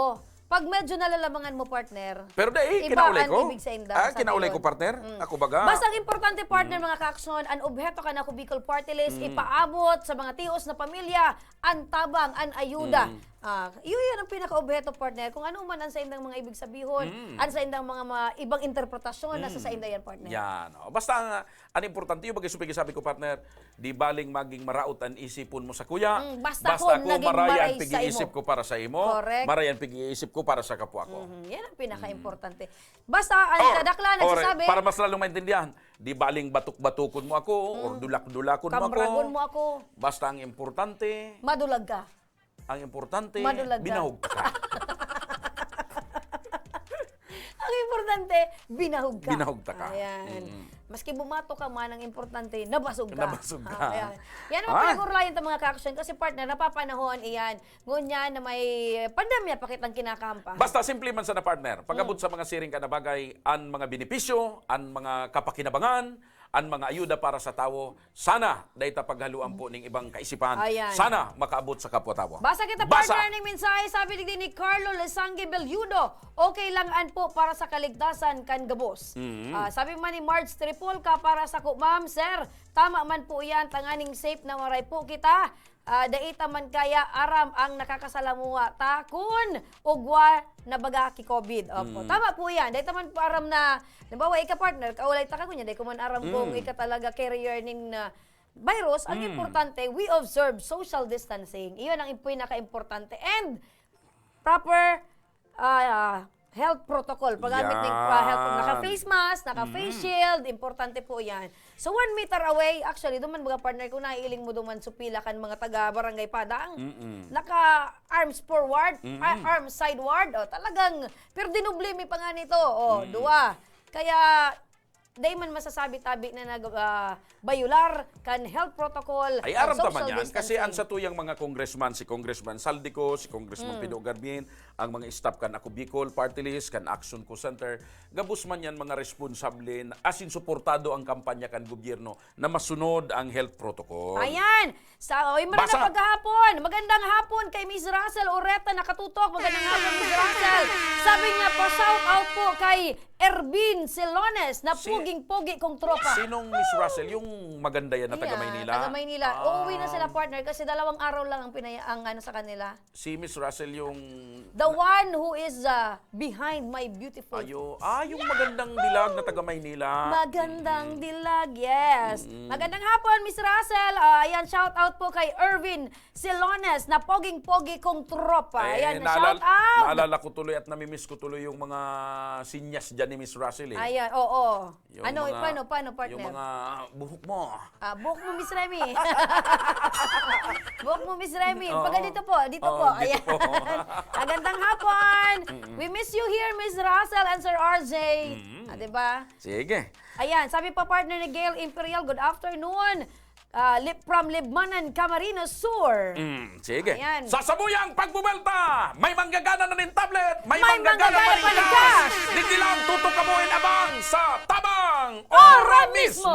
Pag medyo nalalamangan mo, partner, Pero dai, iba kinaulay ang ko. ibig sa inda, Ah, sa kinaulay tiyon. ko, partner. Mm. Ako baga. Basta ang importante, partner, mga kaaksyon, ang obheto kan Ako Bicol Party List, ipaabot sa mga tios na pamilya, ang tabang, ang ayuda. Mm. Ah, yun yan ang pinaka-obheto, partner. Kung ano man ang sa indang mga ibig sabihon, Mm. ang sa indang mga, mga ibang interpretasyon, nasa sa inda yan, partner. Yan. Oh. Basta ang, ang importante, yung bagay sa sabi ko, partner, di baling maging maraot ang isipon mo sa kuya. Mm, basta ako naging maray maray ang sa pag-iisip imo. ko para sa imo, Correct. maray ang pag-iisip ko para sa kapwa ko. Mhm. Yan ang pinaka-importante. Basta ang Or, kadaklan or, nagsasabi, para mas lalong maintindihan, di baling batok-batokon mo ako, or dulak-dulakon mo ako. kambragon mo ako, Basta ang importante, madulag ka. ang importante, Madulag ka. binahog ka. Ang importante, binahog ka. Binahog ta ka. Ayan. Mm. Maski bumato ka man, ang importante, nabasog ka. Nabasog ka. Ayan. Yan ang Ah. pinag-urulayan ta, mga kaaksyon. Kasi, partner, napapanahon iyan. Ngunyan na may pandemya pa kitang kinakampa. Basta simple man sana, partner. Pag-abot Hmm. sa mga siring ka na bagay, ang mga benepisyo, ang mga kapakinabangan, an mga ayuda para sa tawo, sana dai ta paghaluan po ning ibang kaisipan. Ayan. Sana makaabot sa kapwa-tawo. Basa kita, Basa! partner, ning mensahe. Sabi digdi ni Carlo Lesangge Belludo, "Okay lang an po para sa kaligtasan kan gabos." Mm. Ah, sabi man ni Marge Tripolca, "Para sako, ma'am, sir, tama man po yan, tanganing safe na maray po kita." Ah, dai ta man kaya aram an nakakasalamuha ta kun ugwa na baga ki COVID. Opo. Mm. Tama po yan. Dai ta man po aram na, halimbawa, ika partner, kaulay ta ka ngunyan, dai ko man aram kung Mm. ika talaga carrier nin, ah, virus. Ang Mm. importante, we observe social distancing. Iyon ang im-, pinaka-importante. And proper, ah, health protocol. Paggamit ng, ah, health, Yan. naka-face mask, naka-face Mm. shield, importante po yan. So, one meter away, actually, duman, mga partner, kung naiiling mo duman, supila kan mga taga-Barangay Padang, Mm-mm. naka-arms forward, Mm-mm. ah, arms sideward, o, talagang, pero dinoble mi pa nga nito, o, Mm. duwa. Kaya, dai man masasabi tabi na nag-, ah, bayular kan health protocol, Ay, kan aram ta man social yan. Kasi distancing. Ang satuyang mga congressman, si Congressman Saldico, si Congressman Mm. Pido Garmin, ang mga staff kan Ako Bicol Party List, kan Action Co Center, gabos man yan mga responsable na, as in, suportado ang kampanya kan gobyerno na masunod ang health protocol. Ayan! Sa, oy, Marina, Basa! Paghahapon! Magandang hapon kay Miss Russell Oreta, nakatutok. Magandang hapon, Miss Russell. Sabi niya, "Pa-shout out po kay Ervin Celones na Si-, poging-pogi kong tropa." Sinong Miss Russell? Yung maganda yan na taga Ayan, Maynila? taga Maynila. Ah. Uuwi na sila, partner, kasi dalawang araw lang ang pinaya-, ang ano sa kanila. Si Miss Russell yung The one who is, uh, behind my beautiful Ayo. face. Ah, yung magandang dilag na taga Maynila. Magandang Mm. dilag, yes. Mm. Magandang hapon, Miss Russell. Ah, ayan, shout out po kay Ervin Celones na poging-pogi kong tropa. Eh, Ayan, naalal-, shout out. naalala ko tuloy at namimiss ko tuloy yung mga sinyas dyan ni Miss Russell eh. Ayan, oo. Yung Ano, mga, paano, paano, yung partner? mga buhok mo. Ah, buhok mo, Miss Remy. Buhok mo, Miss Remy. Oo. Pag dito po, dito Oo, po. dito Ayan. po. Magandang hapon. Mm-mm. We miss you here, Miss Russell and Sir R J. Mm-mm. Ah, diba? Sige. Ayan, sabi pa, partner, ni Gail Imperial, "Good afternoon. Ah, Lib-, from Libmanan, Camarines Sur." Mm, sige. Ayan. Sa sabuyang pagbubuelta, may manggagana na nin tablet, may May manggagana manggagana pa rin pa rin cash. cash. Digdi lang, tutok kamo in abang sa Tabang Ora Ora Mismo. Mismo.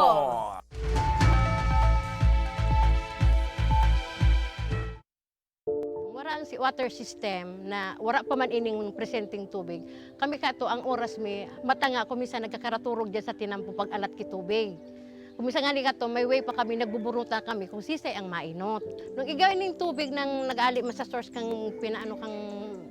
Wara ang si-, water system na wara pa man ining presenteng tubig. Kami kato, ang oras mi, matanga, kung minsan nagkakaraturog diyan sa tinampo pag-alat ki tubig. Kung minsan ngani kato, may way pa kami, nagbuburuta kami kung sisay ang mainot. Nung igay ning tubig nang nag-ali man sa source kang pinaano kang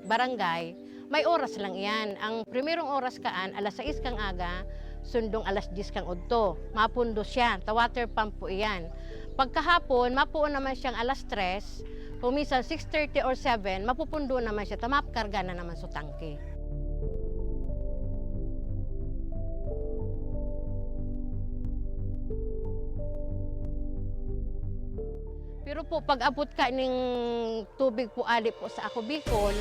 barangay, may oras lang iyan. Ang primerong oras kaan, alas sais kang aga, sundong alas dyes kang udto. Mapundo siya, ta water pump po iyan. Pagkahapon, mapuon naman siyang alas tres, kung minsan six thirty or seven, mapupundo naman siya, ta makarga na naman sa tangke. Pero po, pag-abot ka ning tubig po ali po sa Ako Bicol,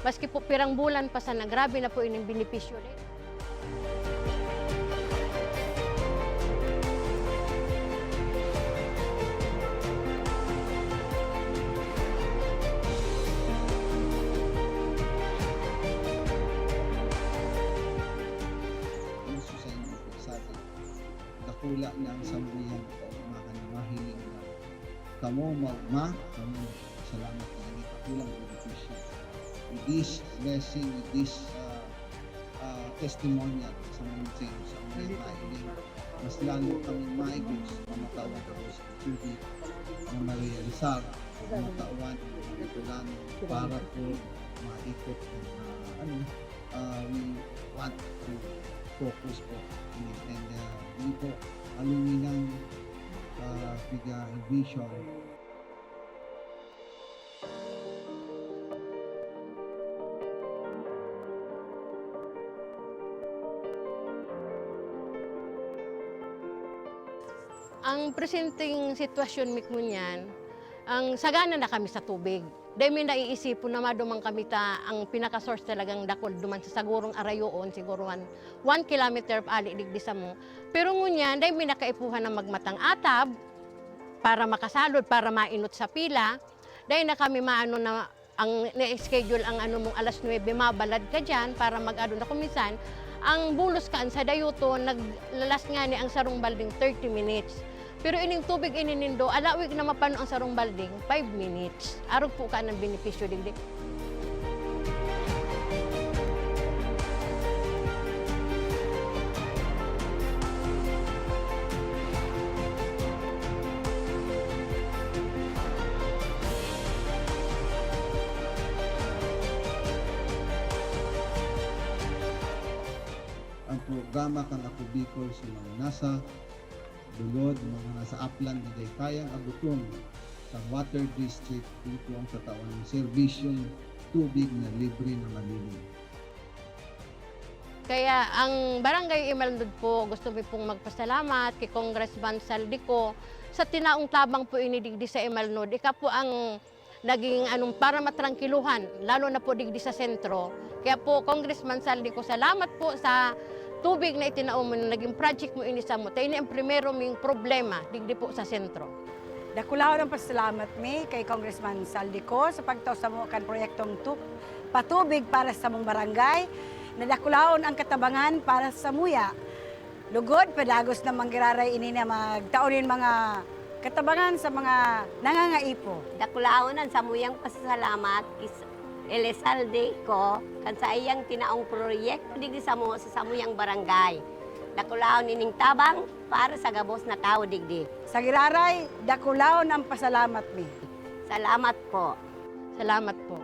maski po pirang bulan pa sana, grabe na po ining benepisyo na. Gusto sa inyo po, sabi, dakula na ang sambihan ko, mga na mahiling na kamo maugma, kamo salamat na ini, dakulang benepisyo. With this blessing, with this, ah, ah, testimonial sa mga sa mga mahiling, mas lalo kami maigos, mamatawan ako sa tubig na marealisar, mamatawan ang mga ito lang para po maikot ang, ah, ano, ah, we want to focus po. And, and, ah, hindi po aluminang, ah, piga vision. Ang presenteng sitwasyon mi ngunyan, ang sagana na kami sa tubig. Dai mi naiisipon na maduman kami ta ang pinaka-source talagang dakul duman sa sagurong arayoon, siguro one, one kilometer ali digdi samo. Pero ngunyan, dai mi nakaipuhan na magmatang atab para makasalod, para mainot sa pila. Dai na kami maano na ang na-schedule ang ano mong alas nuebe, mabalad ka diyan para mag-ano na kung minsan, Ang bulos kan sa Dayuton, naglalas ngani ang sarong balding thirty minutes. Pero ining tubig ini nindo, alawig na mapano ang sarong balding, five minutes. Arog po kan ang benepisyo digdi. Ang programa kan Ako Bicol sa mga nasa lugod, mga nasa aplan na dai kayang abuton kan water district, ito ang tatawan ng serbisyong tubig na libre na malinis. Kaya ang Barangay Imalnod po, gusto mi pong magpasalamat kay Congressman Saldico sa tinaong tabang po ini digdi sa Imalnod. Ika po ang naging anong para matrangkiluhan, lalo na po digdi sa sentro. Kaya po, Congressman Saldico, salamat po sa tubig na itinao mo na naging project mo ini samo. Ta ini ang primero ming problema digdi po sa sentro. Dakulahon ang pasalamat mi kay Congressman Saldico sa pagtao samo kan proyektong tu- patubig para sa samong barangay. Nadakulahon ang katabangan para sa muya. Lugod, padagos na manggiraray ini na magtao nin mga katabangan sa mga nangangaipo. Dakulahon ang samuyang pasasalamat kis Elizalde ko kan saiyang tinaong proyekto digdi samo sa samuyang barangay. Dakulahon ining tabang para sa gabos na tawo digdi. Sa giraray, dakulahon ang pasalamat mi. Salamat po. Salamat po.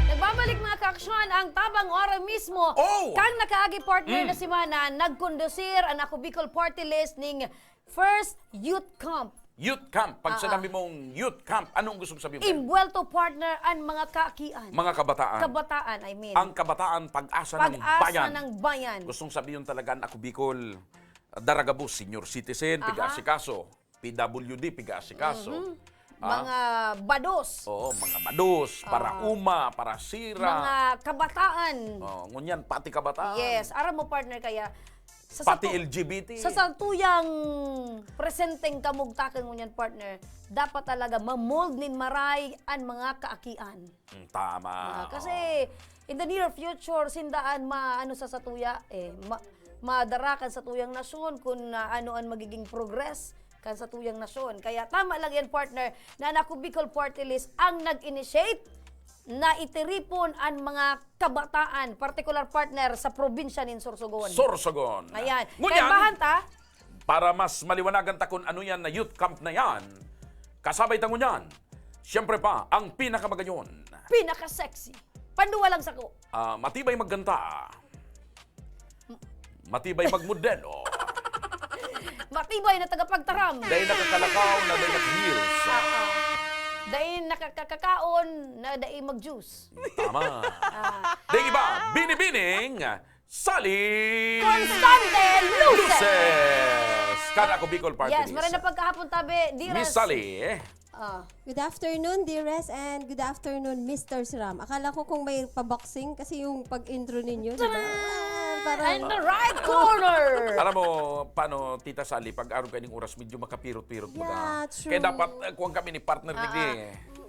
Nagbabalik, mga kaaksyon, ang tabang ora mismo. Oh! Kang nakaagi, partner, hmm, na semana, nagkondusir an Ako Bicol Party List ning first youth camp. Youth camp. Pag ah, sinabi mong youth camp, anong gusto mong sabihin? Imbuwelto, partner, an mga kaakian. Mga kabataan. Kabataan, I mean. Ang kabataan, pag-asa, pag-asa ng bayan. Pag-asa ng bayan. Gustong sabihin talaga an Ako Bicol, daragabos, senior citizen, aha, piga-asikaso. P W D, piga-asikaso. Mhm. Ah. Mga bados. Oo, mga bados, para ah, uma, para sira. Mga kabataan. Oh, ngunyan, pati kabataan. Yes, aram mo, partner, kaya sa pati satu- L G B T. Sa satuyang presenteng kamugtakan ngunyan, partner, dapat talaga mamold nin maray an mga kaakian. Mm, tama. Ah, kasi in the near future, sindaan maano sa satuya, eh, ma- madara kan satuyang nasyon kun ah, ano an magiging progress kan satuyang nasyon. Kaya tama lang yan, partner, na an Ako Bicol Party List ang nag-initiate na itiripon an mga kabataan, partikular, partner, sa probinsya nin Sorsogon. Sorsogon. Ayan. Ngunyan, kalbahan ta, para mas maliwanagan ta kun ano yan na youth camp na yan, kasabay ta ngunyan, siyempre pa, ang pinakamagayon. Pinaka-sexy. Panuwa lang sako. Ah, matibay magganta. Matibay magmodelo. Matibay na tagapagtaram. Dai nakakalakaw na dai naka-heels. Ah, ah. Dai nakakakaon na dai mag-juice. Tama. Ah. Dai iba, binibining Sally Constante Luces! Luces! Kan Ako Bicol Party List. Yes, maray na pagkahapon, tabi, Diras. Miss Sally, eh. Ah. Good afternoon, Diras, and good afternoon, Mister Siram. Akala ko kung may pa-boxing kasi yung pag-intro ninyo, di ba? Taran! Ah, parang in the right corner! Alam mo, paano, Tita Sally, pag arog kaining oras, medyo makapirot-pirot mo na. Yeah, true. Kaya dapat, eh, kuwang kami ni partner, ah, digdi.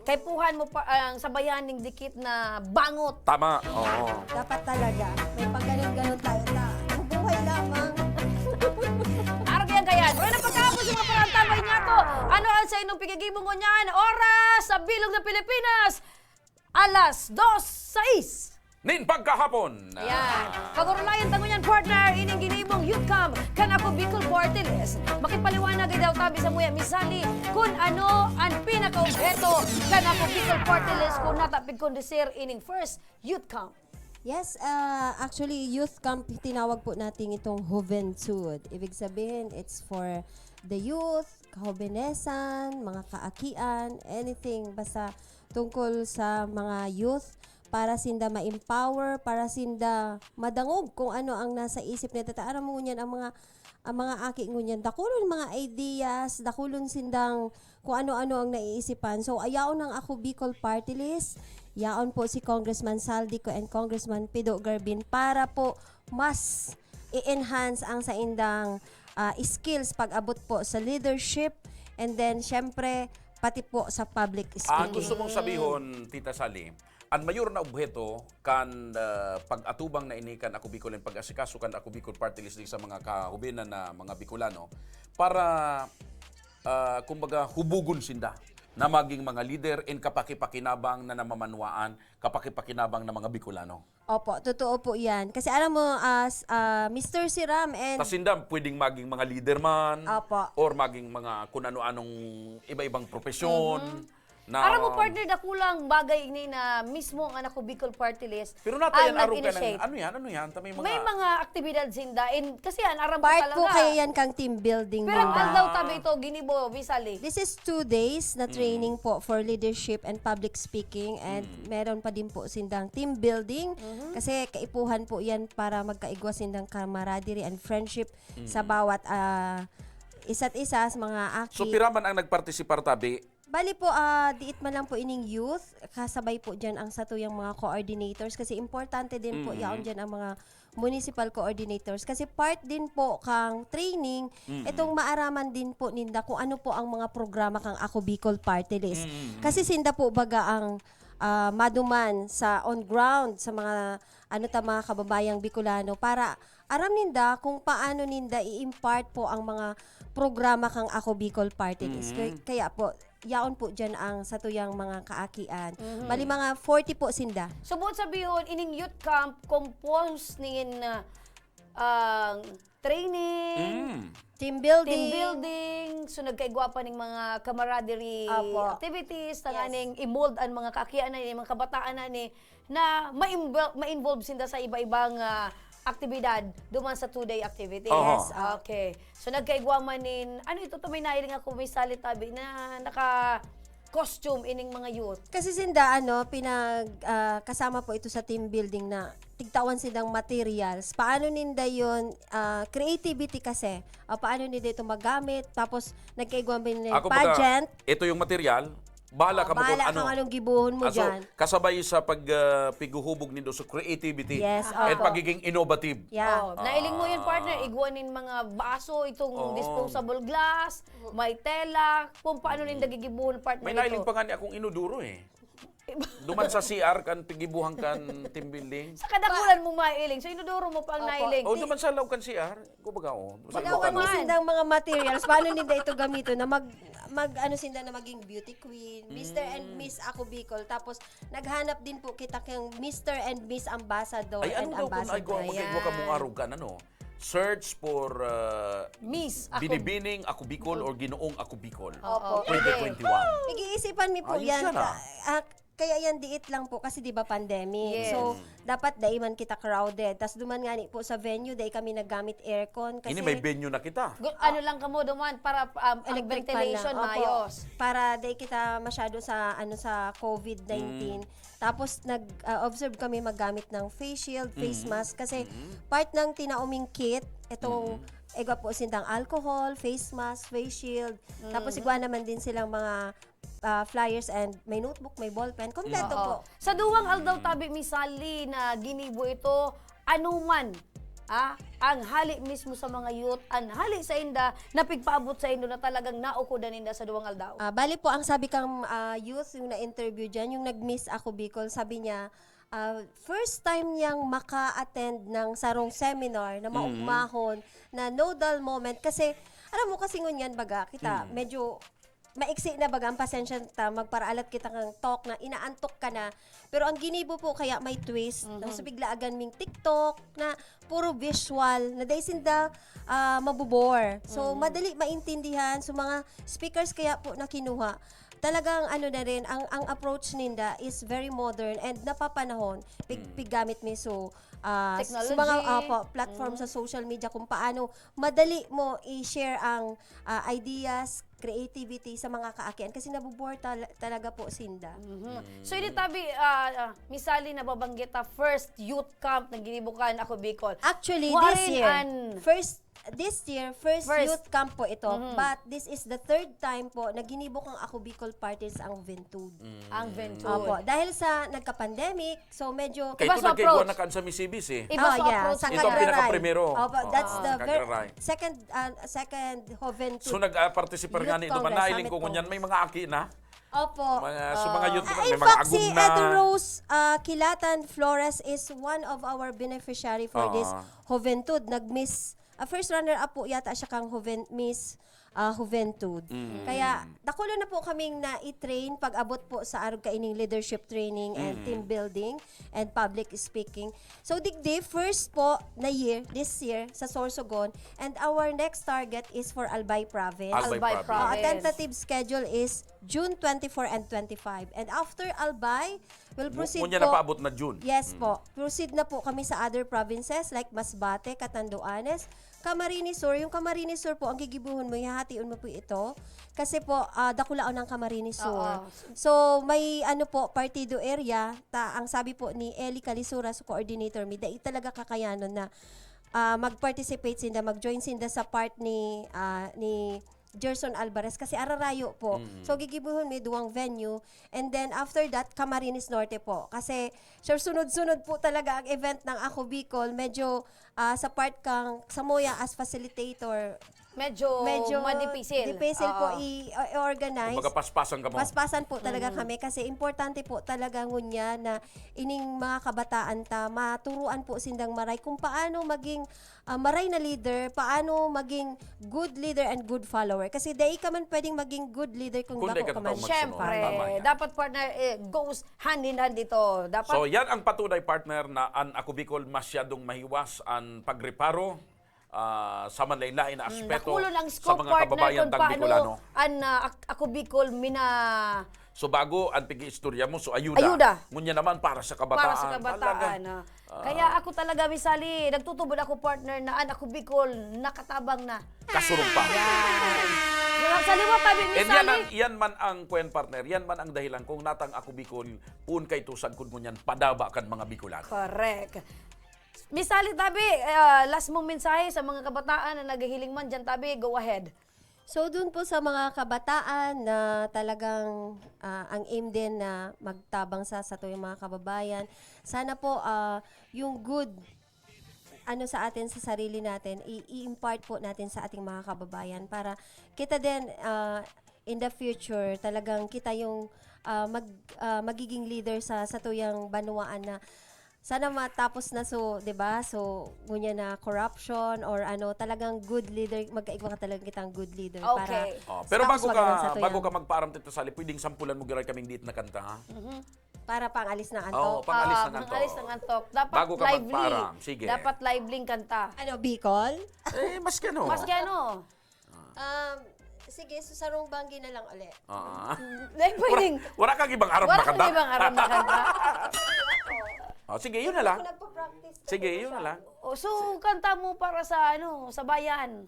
Kaipuhan mo pa ang sabayan ning dikit na bangot. Tama, oo. Dapat talaga. May pagganon-ganon tayo ta. Mabuhay lamang. Arog yan kaya. Pero na pagkahapon sa mga parang tambay niya to. Ano ang sa inyong pigigibong ngunyan? Oras sa Bilog na Pilipinas. Alas dos sais. Nin pagkahapon. Yan. Pag-orolayan ta ngunyan, partner, ining ginibong youth camp kan Ako Bicol Party List. Makipaliwanag daw tabi sa muya, Miss Sally, kun ano an pinaka-obheto kan Ako Bicol Party List kun natapig kondusir ining first youth camp. Yes, ah, actually, youth camp, tinawag po natin itong Juventud. Ibig sabihin, it's for the youth, kahobenesan, mga kaakian, anything, basta tungkol sa mga youth, para sinda ma-empower, para sinda madangog kung ano ang nasa isip nila. Ta aram mo ngunyan, ang mga, ang mga aki ngunyan, dakulon mga ideas, dakulon sindang kung ano-ano ang naiisipan. So, ayaon ang Ako Bicol Party List, yaon po si Congressman Saldico and Congressman Pido Garbin para po mas i-enhance ang saindang, ah, skills pag-abot po sa leadership, and then, syempre, pati po sa public speaking. Ah, gusto mong sabihon, Tita Sally, an mayor na obheto kan, ah, pag-atubang na ini kan Ako Bicol and pag-asikaso kan Ako Bicol Party List sa mga kahubinan na mga Bicolano para, ah, kumbaga, hubugon sinda na maging mga lider in kapakipakinabang na namamanwaan, kapakipakinabang na mga Bicolano. Opo, totoo po 'yan. Kasi alam mo, as, ah, Mister Siram and Tas sinda pwedeng maging mga lider man, Opo. or maging mga kun ano-anong iba-ibang propesyon. Mhm. Na Aram mo, partner, dakulang bagay ini na mismo ang Ako Bicol Party List Pero nata ang yan, arog ka ng, nag-initiate. ano yan, ano yan? Ta may mga May mga aktibidad sinda. In, kasi yan, aram ko Part talaga. po kaya yan kang team building Pero din. ang daw tabi ito, ginibo, Miss Sally. This is two days na Mm. training po for leadership and public speaking, and Mm. meron pa din po sindang team building Mhm. kasi kaipuhan po yan para magkaigwa sindang camaraderie and friendship sa Mm. bawat, ah, isa't isa sa mga aki. So, pira man ang nagpartisipar tabi? Bali po, ah, diit man lang po ining youth, kasabay po diyan ang satuyang mga coordinators kasi importante din po Mm. yaon diyan ang mga municipal coordinators kasi part din po kang training, Mm. itong maaraman din po ninda kung ano po ang mga programa kang Ako Bicol Party List. Mm. Kasi sinda po baga ang, ah, maduman sa on ground sa mga, ano ta, mga kababayang Bicolano para aram ninda kung paano ninda i-impart po ang mga programa kang Ako Bicol Party List. Mm. Kaya, kaya po, yaon po diyan ang satuyang mga kaakian. Mhm. Bali, mga forty po sinda. So, buot sabihon, ining youth camp, composed nin, ah, ang training, Mm. Team building. team building, so nagkaigwa pa ning mga camaraderie Apo. activities, Yes. tanganing i-mold ang mga kaakian na ni, mga kabataan na ni, na ma-invo-, ma-involve sinda sa iba-ibang, ah, aktibidad duman sa two-day activity. Oho. Yes, ah. Okay. So, nagkaigwa man nin, ano ito, to may nahiling ako, may salit tabi na naka-costume ining mga youth. Kasi sinda, ano, pinag, ah, kasama po ito sa team building na tigtawan silang materials. Paano ninda yun, ah, creativity kasi, ah, paano ninda ito magamit, tapos nagkaigwa man nin Ako baga, pageant. ito yung material, bahala Oh, ka mo kung bahala ano. kung anong gibuhon mo Ah, so, dyan. kasabay sa pag, ah, pighuhubog nindo sa creativity Yes, and opo. pagiging innovative. Yeah. Oh, Ah. nailing mo yun, partner. Igwa nin mga baso, itong Oo. disposable glass, may tela, kung paano Mm. ninda gigibuhon, partner, May nailing ito. pa nga ni akong inodoro eh. Duman sa C R kan gibuhan kan team building. Sa kadakulan mo mailing, so inodoro mo pa ang Opo. nailing. O, duman sa loob kan C R. Kumbaga, oh, sa Magawan loob mo kan sindang mga materials, paano ninda ito gamiton na mag, mag, ano, sinda na maging beauty queen, Mister and Mm. Miss Ako Bicol. Tapos, naghanap din po kita kang Mister and Miss Ambassador Ay, and ano daw kung Ambassador. ay, kung magigwa ka Ayan. mong arog kan, ano? Search for, uh, Miss Ako Binibining Ako Bicol or Ginoong Ako Bicol. Opo. Twenty twenty-one. Pag-iisipan mi po Ayos yan. yan, ah. Ka-, ah, kaya yan diit lang po kasi, di ba, pandemic. Yes. So, Mm. dapat dai man kita crowded. Tas duman ngani po sa venue, dai kami naggamit aircon kasi Ini may venue na kita. Gu-, ano lang kamo duman para, um, ang Electric fan ventilation lang. Opo. maayos. Para dai kita masyado sa, ano, sa covid nineteen. Mm. Tapos nag, ah, observe kami maggamit ng face shield, face Mm. mask kasi Mm. part ng tinaoming kit, itong Mm. igwa po sindang alcohol, face mask, face shield. Tapos Mm. igwa naman din silang mga, ah, flyers and may notebook, may ballpen. Kompleto Oo. po. Sa duwang aldaw, Mm. tabi, Miss Sally, na ginibo ito, ano man, ah, ang hali mismo sa mga youth, ang hali sa inda, na pigpaabot sa indo na talagang naukodan ninda sa duwang aldaw? Ah, bali po, ang sabi kang, ah, youth, yung na-interview dyan, yung nag-miss Ako Bicol, sabi niya, ah, first time niyang maka-attend ng sarong seminar na Mm. maugmahon na nodal moment. Kasi, alam mo, kasi ngunyan, baga, kita, Mm. medyo maiksi na baga ang pasensya ta, magparaalat kita ng talk na inaantok ka na. Pero ang ginibo po kaya may twist. Mhm. So, bigla agan ming TikTok na puro visual, na dai sinda, ah, mabobore. So, Mhm. madali maintindihan. So, mga speakers kaya po na kinuha, talagang ano na rin, ang, ang approach ninda is very modern and napapanahon. Pig-, Mm. piggamit mi so, ah, sa mga, Technology. opo, platform Mm. sa social media kung paano madali mo i-share ang, ah, ideas, creativity sa mga kaakian kasi nabobore tal- talaga po sinda. Mhm. So, ini tabi, ah, ah, Miss Sally, nababanggit ta first youth camp na ginibo kan Ako Bicol. Actually, Warin this year, an- first this year, first, First. youth camp po ito, Mhm. but this is the third time po na ginibo kang Ako Bicol Party List ang Juventud. Ang Juventud. Opo, dahil sa nagka-pandemic, so medyo Kay Iba ito sa nagkaigwa approach. na kan sa Misibi, eh. Iba Oh, sa yeah, approach sa nila. Ito ang Cagraray. pinaka-primero. Opo, that's Ah, the very Cagraray. second uh, second Juventud. So nag-participate nga Youth ni Duman Congress Nailing Summit ko po. Ngunyan, may mga aki na. Opo. Mga, so mga youth Ah, naman, in may mga fact, si agong na. Ed Rose ah, Kilatan Flores is one of our beneficiary for Oo. this Juventud. Nag-miss, ah, first runner-up po yata siya kang Juven, Miss ah, Juventud. Mm. Kaya dakulo na po kaming na-train pag-abot po sa arog kaining leadership training and Mm. team building and public speaking. So, digdi, first po na year, this year, sa Sorsogon, and our next target is for Albay Province. Albay Albay Province. Ah, Province. tentative schedule is June twenty-four and twenty-five. And after Albay, we'll Ngu- proceed ngunyan po. na paabot na June. Yes Mm. po. Proceed na po kami sa other provinces like Masbate, Catanduanes, Camarines Sur. Yung Camarines Sur po, ang gigibuhon mo, ihahation mo po ito. Kasi po, ah, dakulaon ang Camarines Sur. Oo. So, may ano po, partido area, ta, ang sabi po ni Eli Calisura, sa coordinator mi, dai talaga kakayanon na ah, mag-participate sinda, mag-join sinda sa part ni ah, ni Gerson Alvarez kasi ararayo po. Mm. So gigibuhon mi duwang venue, and then after that Camarines Norte po. Kasi sure, sunod-sunod po talaga ang event ng Ako Bicol. Medyo ah, sa part kang Samoya as facilitator, Medyo, medyo madipisil. dipisil po Oo. i- i-organize. Kumbaga paspasan ka mo. Paspasan po talaga kami kasi importante po talaga ngunya na ining mga kabataan ta maturuan po sindang maray kung paano maging ah, maray na leader, paano maging good leader and good follower. Kasi dai ka man pwedeng maging good leader kung, Kung bako dai ka ka man. tao Siyempre, Tama yan. dapat partner, eh, goes hand in hand ito. Dapat So yan ang patunay, partner, na an Ako Bicol masyadong mahiwas an pagreparo ah, sa manlain-lain na aspeto Dakulo lang sa scope, mga partner, kababayan kung tang paano Bicolano. An ah, Ak- Ako Bicol mina... So bago an pag-iistorya mo, so ayuda. Ayuda. Ngunyan naman para sa kabataan. Para sa kabataan. Talaga. Ah. Kaya ako talaga, Miss Sally, nagtutubod ako, partner, na an Ako Bicol nakatabang na. Kasurog pa. Sa liwat tabi, Miss And yan, Sally. Ang, yan man ang kwen, partner. Yan man ang dahilan kung natang Ako Bicol, poon kay tusag kun ngunyan padaba kan mga Bicolano. Correct. Miss Sally, tabi, ah, last mong mensahe sa mga kabataan na naghihiling man dyan, tabi, go ahead. So, dun po sa mga kabataan na talagang ah, ang aim din na magtabang sa satuyang mga kababayan, sana po ah, yung good ano sa atin, sa sarili natin, i- i-impart po natin sa ating mga kababayan para kita din ah, in the future talagang kita yung ah, mag, ah, magiging leader sa satuyang banwaan na sana matapos na so, 'di ba? So, ngunyan na corruption or ano, talagang good leader, magkaigwa ka talaga kitang good leader Okay. Oh, pero tapos bago magandang ka satuyang bago ka magpaaram dito, Sally, pwedeng sampulan mo giray kaming diit na kanta, ha? Para pang alis ng antok. Oo, pang alis Ah, ng antok. pang-alis ng antok. Dapat Bago ka lively. Magpaaram, sige. Dapat lively ang kanta. Ano, Bicol? Eh, maski ano. Maski ano. Um, sige, so sarong banggi na lang ulit. Ah. Dahil pwedeng... Wala kang ibang aram Wala na kanta? kang ibang aram na kanta. Oh, sige, yun na lang. Ako nagpa-practice Sige, talaga yun na siya. Lang. O, so, kanta mo para sa, ano, sa bayan.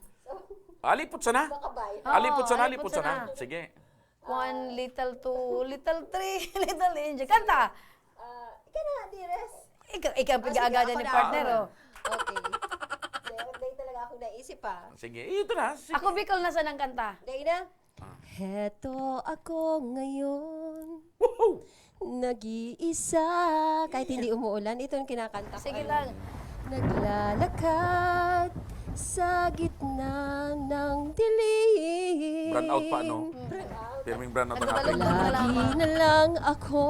Alipot sana. Makabay. Ah, Alipot sana, alipot alipot sana. sana. Sige. One, little two, little three, little angel. Kanta! Ah, ika na, Dires. Ikaw, ikaw Ah, sige, pag-aagada ako ni na. partner, oh. Okay. Dahil dahil talaga akong naisip ah. Sige, ito na. Sige. Ako, Bicol, nasa ng kanta? Dahil na. Ah. Heto ako ngayon, Woohoo! nag-iisa. Kahit hindi umuulan, ito yung kinakanta ko. Sige Ano? lang. Naglalakad sa gitna ng dilim. Brand out pa, no? Pirming brand out ang Ano ba ating. lang? Lagi na lang ako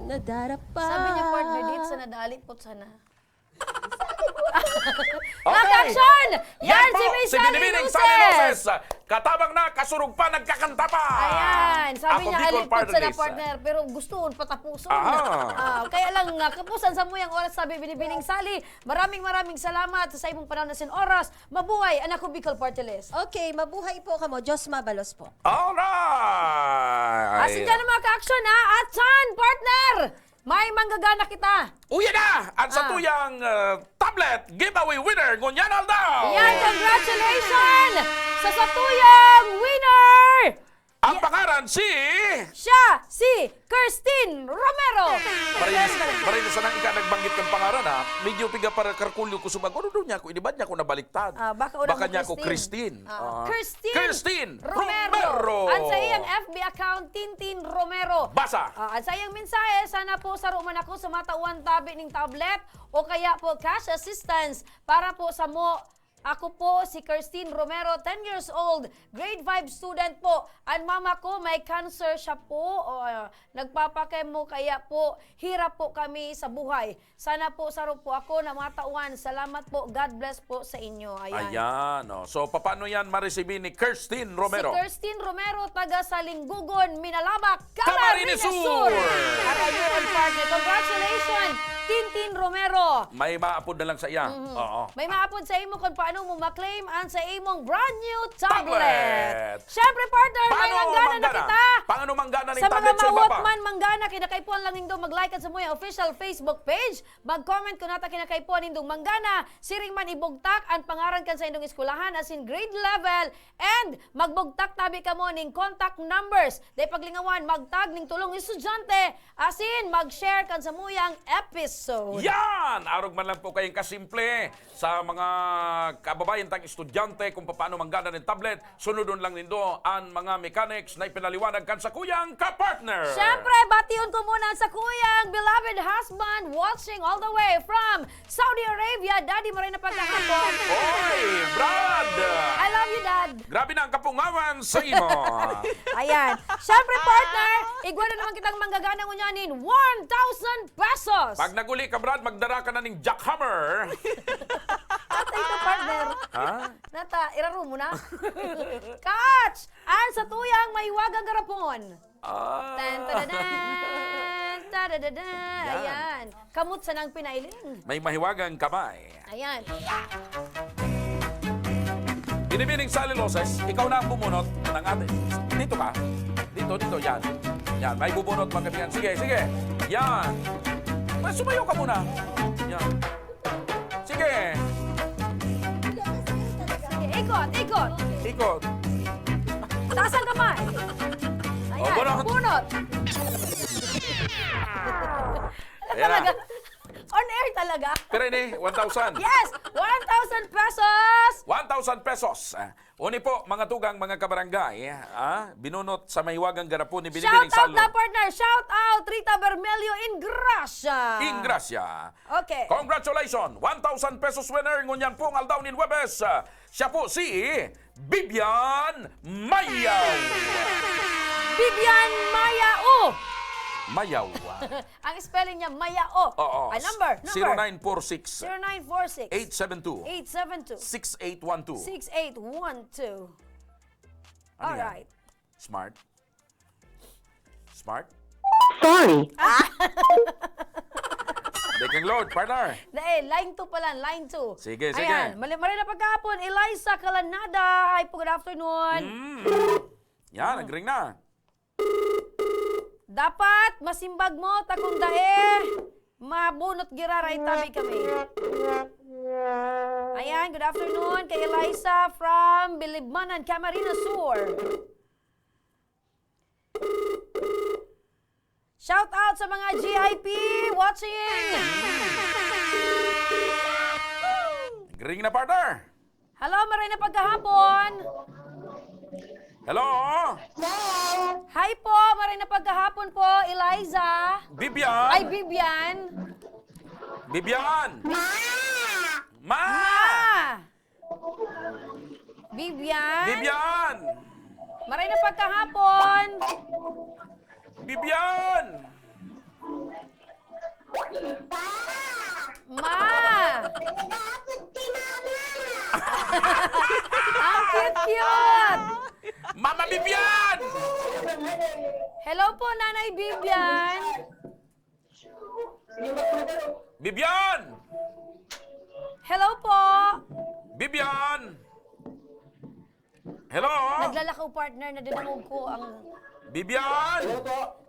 nadarapa. Sabi niya, partner, dito sa nadali, put sana. Okay. Action! Yan, po, si Miss si Sally Binibining Luces! Sally Luces. Katabang na, kasurog pa, nagkakanta pa. Ayan, sabi Ako, niya, Bicol alipot sa na Partners. Partner, pero gusto pon patapuson. Aha. Ah, kaya lang, ah, kapusan sa muyang oras, sabi Binibining Sally. Maraming, maraming salamat sa imong panahon na sin oras. Mabuhay, an Ako Bicol Party List. Okay, mabuhay po kamo. Diyos mabalos po. Alright. Asin dyan ang mga ka-action, ha? At saan, partner? May manggagana kita. Uya na! At sa Ah. tuyang uh, tablet giveaway winner, ngunyan aldaw! Yan, congratulations! Sa satuyang winner! Ang pangaran si... Siya, si Kirstin Romero! Maray na, maray na sanang ika nagbanggit ng pangaran, ha. Medyo piga para karkulyo ko sumag. Ano daw niya ako? Inibad niya ako nabaliktad. Ah, baka una Baka mo, niya ako Kirstin. Kirstin. Ah, Ah. Kirstin Kirstin Romero. Romero. Ang sa iyang F B account, Tintin Romero. Basa. Ah, ang sa iyang mensahe, sana po saro man ako sa matawan tabi ning tablet o kaya po cash assistance para po sa mo. Ako po si Kirstin Romero, ten years old, grade five student po. Ang mama ko may cancer siya po. O, ah, nagpapakemo kaya po hirap po kami sa buhay. Sana po saro po ako na matawan. Salamat po. God bless po sa inyo. Ayan. Ayan, oh. So, paano yan maresibi ni Kirstin Romero? Si Kirstin Romero, taga Salinggugon, Minalabac, Camarines Camarines Sur. Sur. Aray mo, partner. Congratulations, Tintin Romero. May maapod na lang sa iya. Mhm. Oo. May maapod sa imo kung paano mo maklaim ang sa imong brand new tablet. Tablet. Siyempre, partner, may Paano manggana na manggana? kita. Paano manggana ning Sa mga tablet sa iba mawot pa? man manggana, kinakaipuhan lang nindo mag-like kan samuyang official Facebook page, mag-comment kung nata kinakaipuhan nindong manggana, siring man ibugtak an pangaran kan saindong eskwelahan asin grade level, and magbugtak tabi kamo ning contact numbers. Dai paglingawan, mag-tag ning tolong estudyante asin mag-share kan samuyang episode. Yan! Arog man lang po kayong kasimple sa mga kababayan tang estudyante kung paano manggana ng tablet, sunodon lang nindo ang mga mechanics na ipinaliwanag kan sakuyang kapartner. Siyempre, bation ko muna ang sakuyang beloved husband watching all the way from Saudi Arabia. Daddy, maray na pagkahapon. Oy, Brad! I love you, Dad. Grabe na ang kapungawan sa imo. Ayan. Siyempre, partner, igwa na naman kitang manggagana ngunyan nin one thousand pesos. Pag naguli ka, Brad, magdara ka na ning jackhammer. Atay ko, partner. Ha? Nata, iraro mo na. Catch! Ang satuyang mahiwagang garapon. Ah. Tan, tadadan, tadadan. Yan. Ayan. Kamot sanang pinailing. May mahiwagang kamay. Ayan. Binibining Sally Loses, ikaw na ang bumunot ng atin. Dito ka. Dito, dito, yan. Yan, may bubunot, mga kaibigan. Sige, sige. Yan. Mas sumayo ka muna. Yan. Sige. Sige, ikot, ikot. Ikot. Taas ang kamay. Ayan, Oh, bunot. bunot. Ayan na. Talaga. On air talaga. Pero ini, one thousand. Yes! One thousand pesos! One thousand pesos. Ah, uni po, mga tugang, mga kabarangay, ah, binunot sa mahiwagang garapon ni Shout Binibining out Sally. na, partner! Shout out, Rita Bermelio in Gracia! In Gracia. Okay. Congratulations! One thousand pesos winner ngunyan pong aldaw nin Huwebes. Ah, siya po si Bibian Mayaw. Bibian Mayao! Mayaw. Ang spelling niya, Mayao. Oo. Ah, number, number. zero nine four six, Zero nine four six, eight seven two, eight seven two, six eight one two. six eight one two. Ano yan? Alright. Smart? Smart? Sorry. Dekang load, partner. Dahil, line two pala, line two. Sige, sige. Ayan, mali, mali na pagkahapon, Eliza Kalanada. Hi po, good afternoon. Mm. Yan, nag-ring na. Dapat masimbag mo, ta kung dae, mabunot giraray tabi kami. Ayan, good afternoon kay Eliza from Bilibmanan, Camarines Sur. Shout out sa mga G I P watching! Nag-ring na, partner. Hello, maray na pagkahapon! Hello? Hi po, maray na pagkahapon po, Eliza! Bibian? Ay, Bibian! Bibian! Ma! Ma! Bibian! Bibian! Maray na pagkahapon! Bibian! Ma! Ang cute-cute! Mama Bibian! Hello po, Nanay Bibian! Bibian! Hello po! Bibian! Hello? Naglalakaw, partner, nadudungog ko ang... Bibian!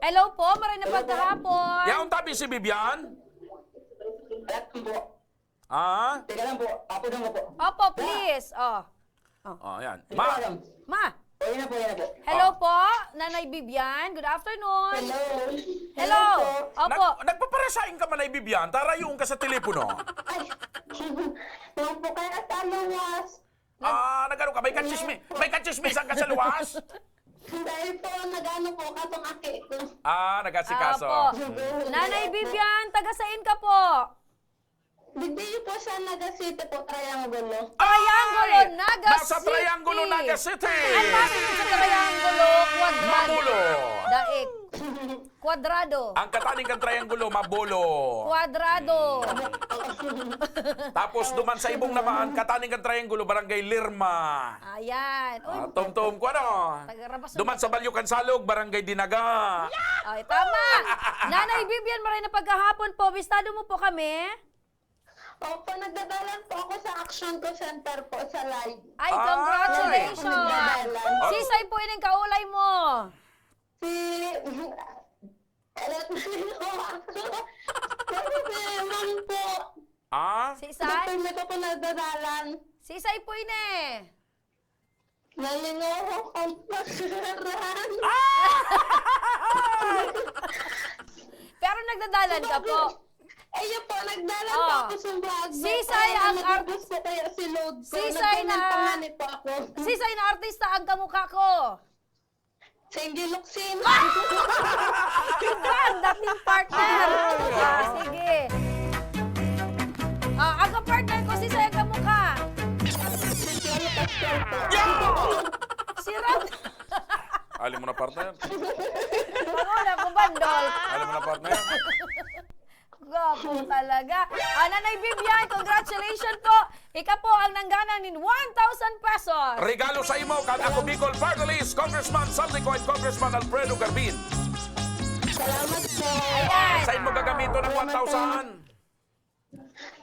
Hello po, maray na pagkahapon! Yaon tabi si Bibian? Alam po. Ah? Teka lang po. Apo lang po. Opo, please. Oh. Oh. Oh, yan. Ma! Ma! O, yan na po, yan na po. Hello Oh. po, Nanay Vivian. Good afternoon. Hello. Hello. Hello po. Opo. Nag-, nagpaparasain ka, Manay Vivian? Tarayoon ka sa telepono. Ay, wag po kaya sa luwas. Ah, nag-ano ka? May kachismi-, may kachismisan ka sa luwas? Dahil po, nag-ano po, katong aki ko. Ah, nag-asikaso. Opo. Mm. Nanay Vivian, taga sain ka po? Digdi po sa Naga City po, Triangulo. Triangulo, Ay! Naga Nasa City. Triangulo, Naga City. Ang pasok sa Triangulo, Cuadrado. Mabulo. Daig. Cuadrado. Ang kataning kan Triangulo, Mabulo. Cuadrado. Tapos duman sa ibong naman, kataning kan Triangulo, Barangay Lirma. Ayan. Uy, Ah, tumtum ko ano? Taga Rabas Duman ang sa Balyo Kansalog, Barangay Dinaga. Ay, tama. Nanay Vivian, maray na pagkahapon po. Bistado mo po kami? Opo, nagdadalan po ako sa Action Call Center po sa live. Ay, Ay! Congratulations! Nagdadalan. Sisay po ining kaulay mo? Si, alam ko ako. Pero si Ma'am po. Ah? Si Isay? Doktor Mito po nagdadalan. Si Isay po ini? Nalingaw akong pakiran. Ah! Pero nagdadalan ka po. Ayun po, nagdalan po Oh. ako sa vlog. Si Isay Kaya ang art- nagubos po kaya si load ko. Si Isay na- Nagkanan pangani po ako. Si Isay na artista ang kamukha ko. Senggi Luksin. Iba ang dating partner. Ah, sige. Ah, ang partner ko, si Isay ang kamukha. Yo! Si Ram. Alam mo na, partner? Wala ko, bandol. Alam mo na, partner? Gwapo talaga. Ah, Nanay Vivian, congratulations po. Ika po ang nanggana nin one thousand pesos. Regalo sa imo kan Ako Bicol Party List, Congressman Saldi Co and Congressman Alfredo Garbin. Salamat po. Ayan. Saan mo gagamiton ang Salamat one thousand?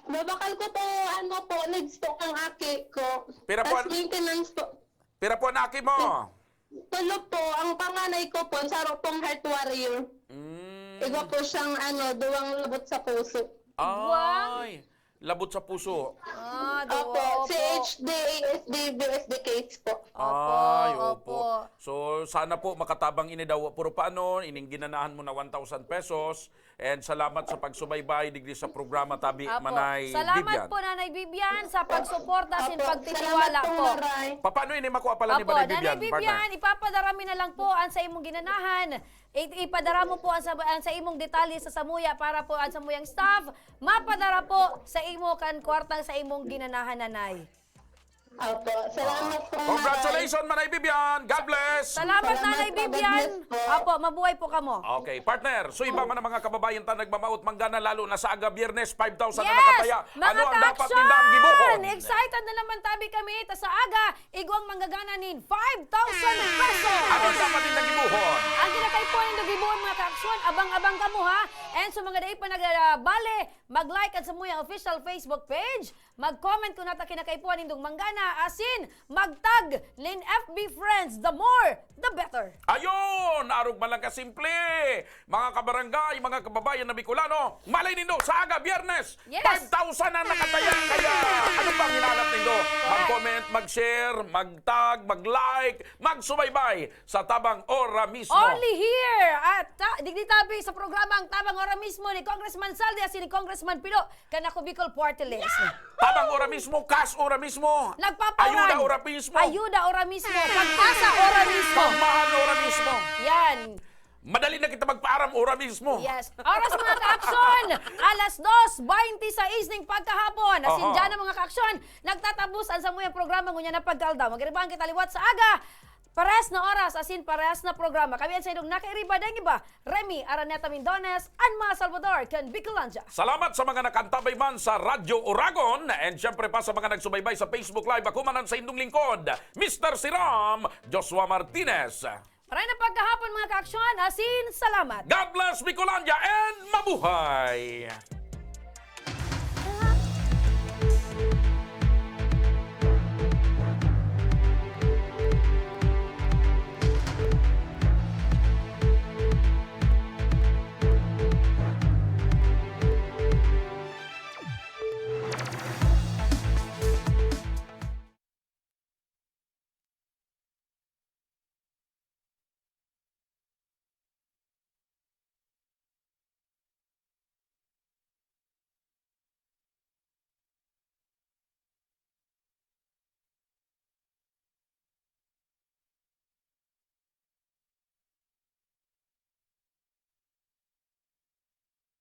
Babakal ko po, ano po, needs po ang aki ko. Pira po As an- maintenance po. Pira po an aki mo? Tulo po. Ang panganay ko po, saro pong heart warrior. Mm. Iba po siyang, ano, duwang labot sa puso. Duwang? Ay, labot sa puso. Ah, duwa, Opo, opo. C H D, A S D, B S D case po. Opo, Ay, opo. opo. So, sana po makatabang ini daw. Pero paano, ining ginanahan mo na one thousand pesos, And salamat sa pagsubaybay digdi sa programa, tabi, Apo. Manay Salamat Vivian. po, Nanay Vivian, sa pagsuporta sin Apo. pagtitiwala Salamat po, po. Maray. Papaano ini makuha pala ni Apo, Manay Nanay Vivian, Vivian, partner? ipapadara mi na lang po ang sa imong ginanahan. I-, ipadara mo po ang sa, ang sa imong detalye sa samuya para po ang samuyang staff mapadara po sa imo kan kwartang sa imong ginanahan, Nanay. Opo, salamat po, Maray. Congratulations, Manay Vivian! God bless! Salamat, Salamat Nanay po, God Vivian. bless po. Apo, mabuhay po kamo. Okay, partner. So, iba man ang mga kababayan ta nagmamaot manggana, lalo na sa aga Biyernes, five thousand na Yes! nakataya. Mga Ano ang dapat ka-aksyon! nindang gibohon? Excited na naman tabi kami. Ta sa aga, igwang manggagana nin five thousand pesos. Ano ang dapat nindang gibohon? Ang ginakaipuhan nindo gibohon, mga ka-aksyon, abang-abang kamo, ha? And sa mga dai pa nagbale, mag-like at sa Muya official Facebook page. Mag-comment kun nata kinakaipuhan nindong manggana, asin mag-tag nin F B friends. The more, the better. Ayun! Arog man lang kasimple! Mga kabarangay, mga kababayan na Bicolano, malay nindo, sa aga, Biyernes, Yes! five thousand ang nakataya. Kaya, ano pang hinahanap nindo? Correct. Mag-comment, mag-share, mag-tag, mag-like, magsubaybay sa Tabang Ora Mismo. Only here! At ta-, digdi tabi sa programang Tabang Ora Mismo ni Congressman Saldi asin ni Congressman Pilo. Kan Ako Bicol Party List. Tabang Ora Mismo, kas ora mismo. Nagpapaoran. Ayuda ora mismo. Ayuda ora mismo. Pag-asa ora mismo. Pagmahal ora mismo. Yan. Madali na kita magpaaram ora mismo. Yes. Oras, mga ka-aksyon, alas dos baynte sais ning pagkahapon. Asin Aha. dyan ang mga ka-aksyon, nagtatabos ang samuyang programa ngunyan na pagkaldaw. Magiribahan kita liwat sa aga. Parehas na oras, asin parehas na programa. Kami an saindong nakairiba, daing iba, Remy Araneta Mindones, an mga Salvador kan Bicolandia. Salamat sa mga nakantabay man sa Radyo Oragon, and syempre pa sa mga nagsubaybay sa Facebook Live. Ako man an saindong lingkod, Mister Siram, Joshua Martinez. Maray na pagkahapon, mga ka-aksyon, asin salamat. God bless Bicolandia and mabuhay!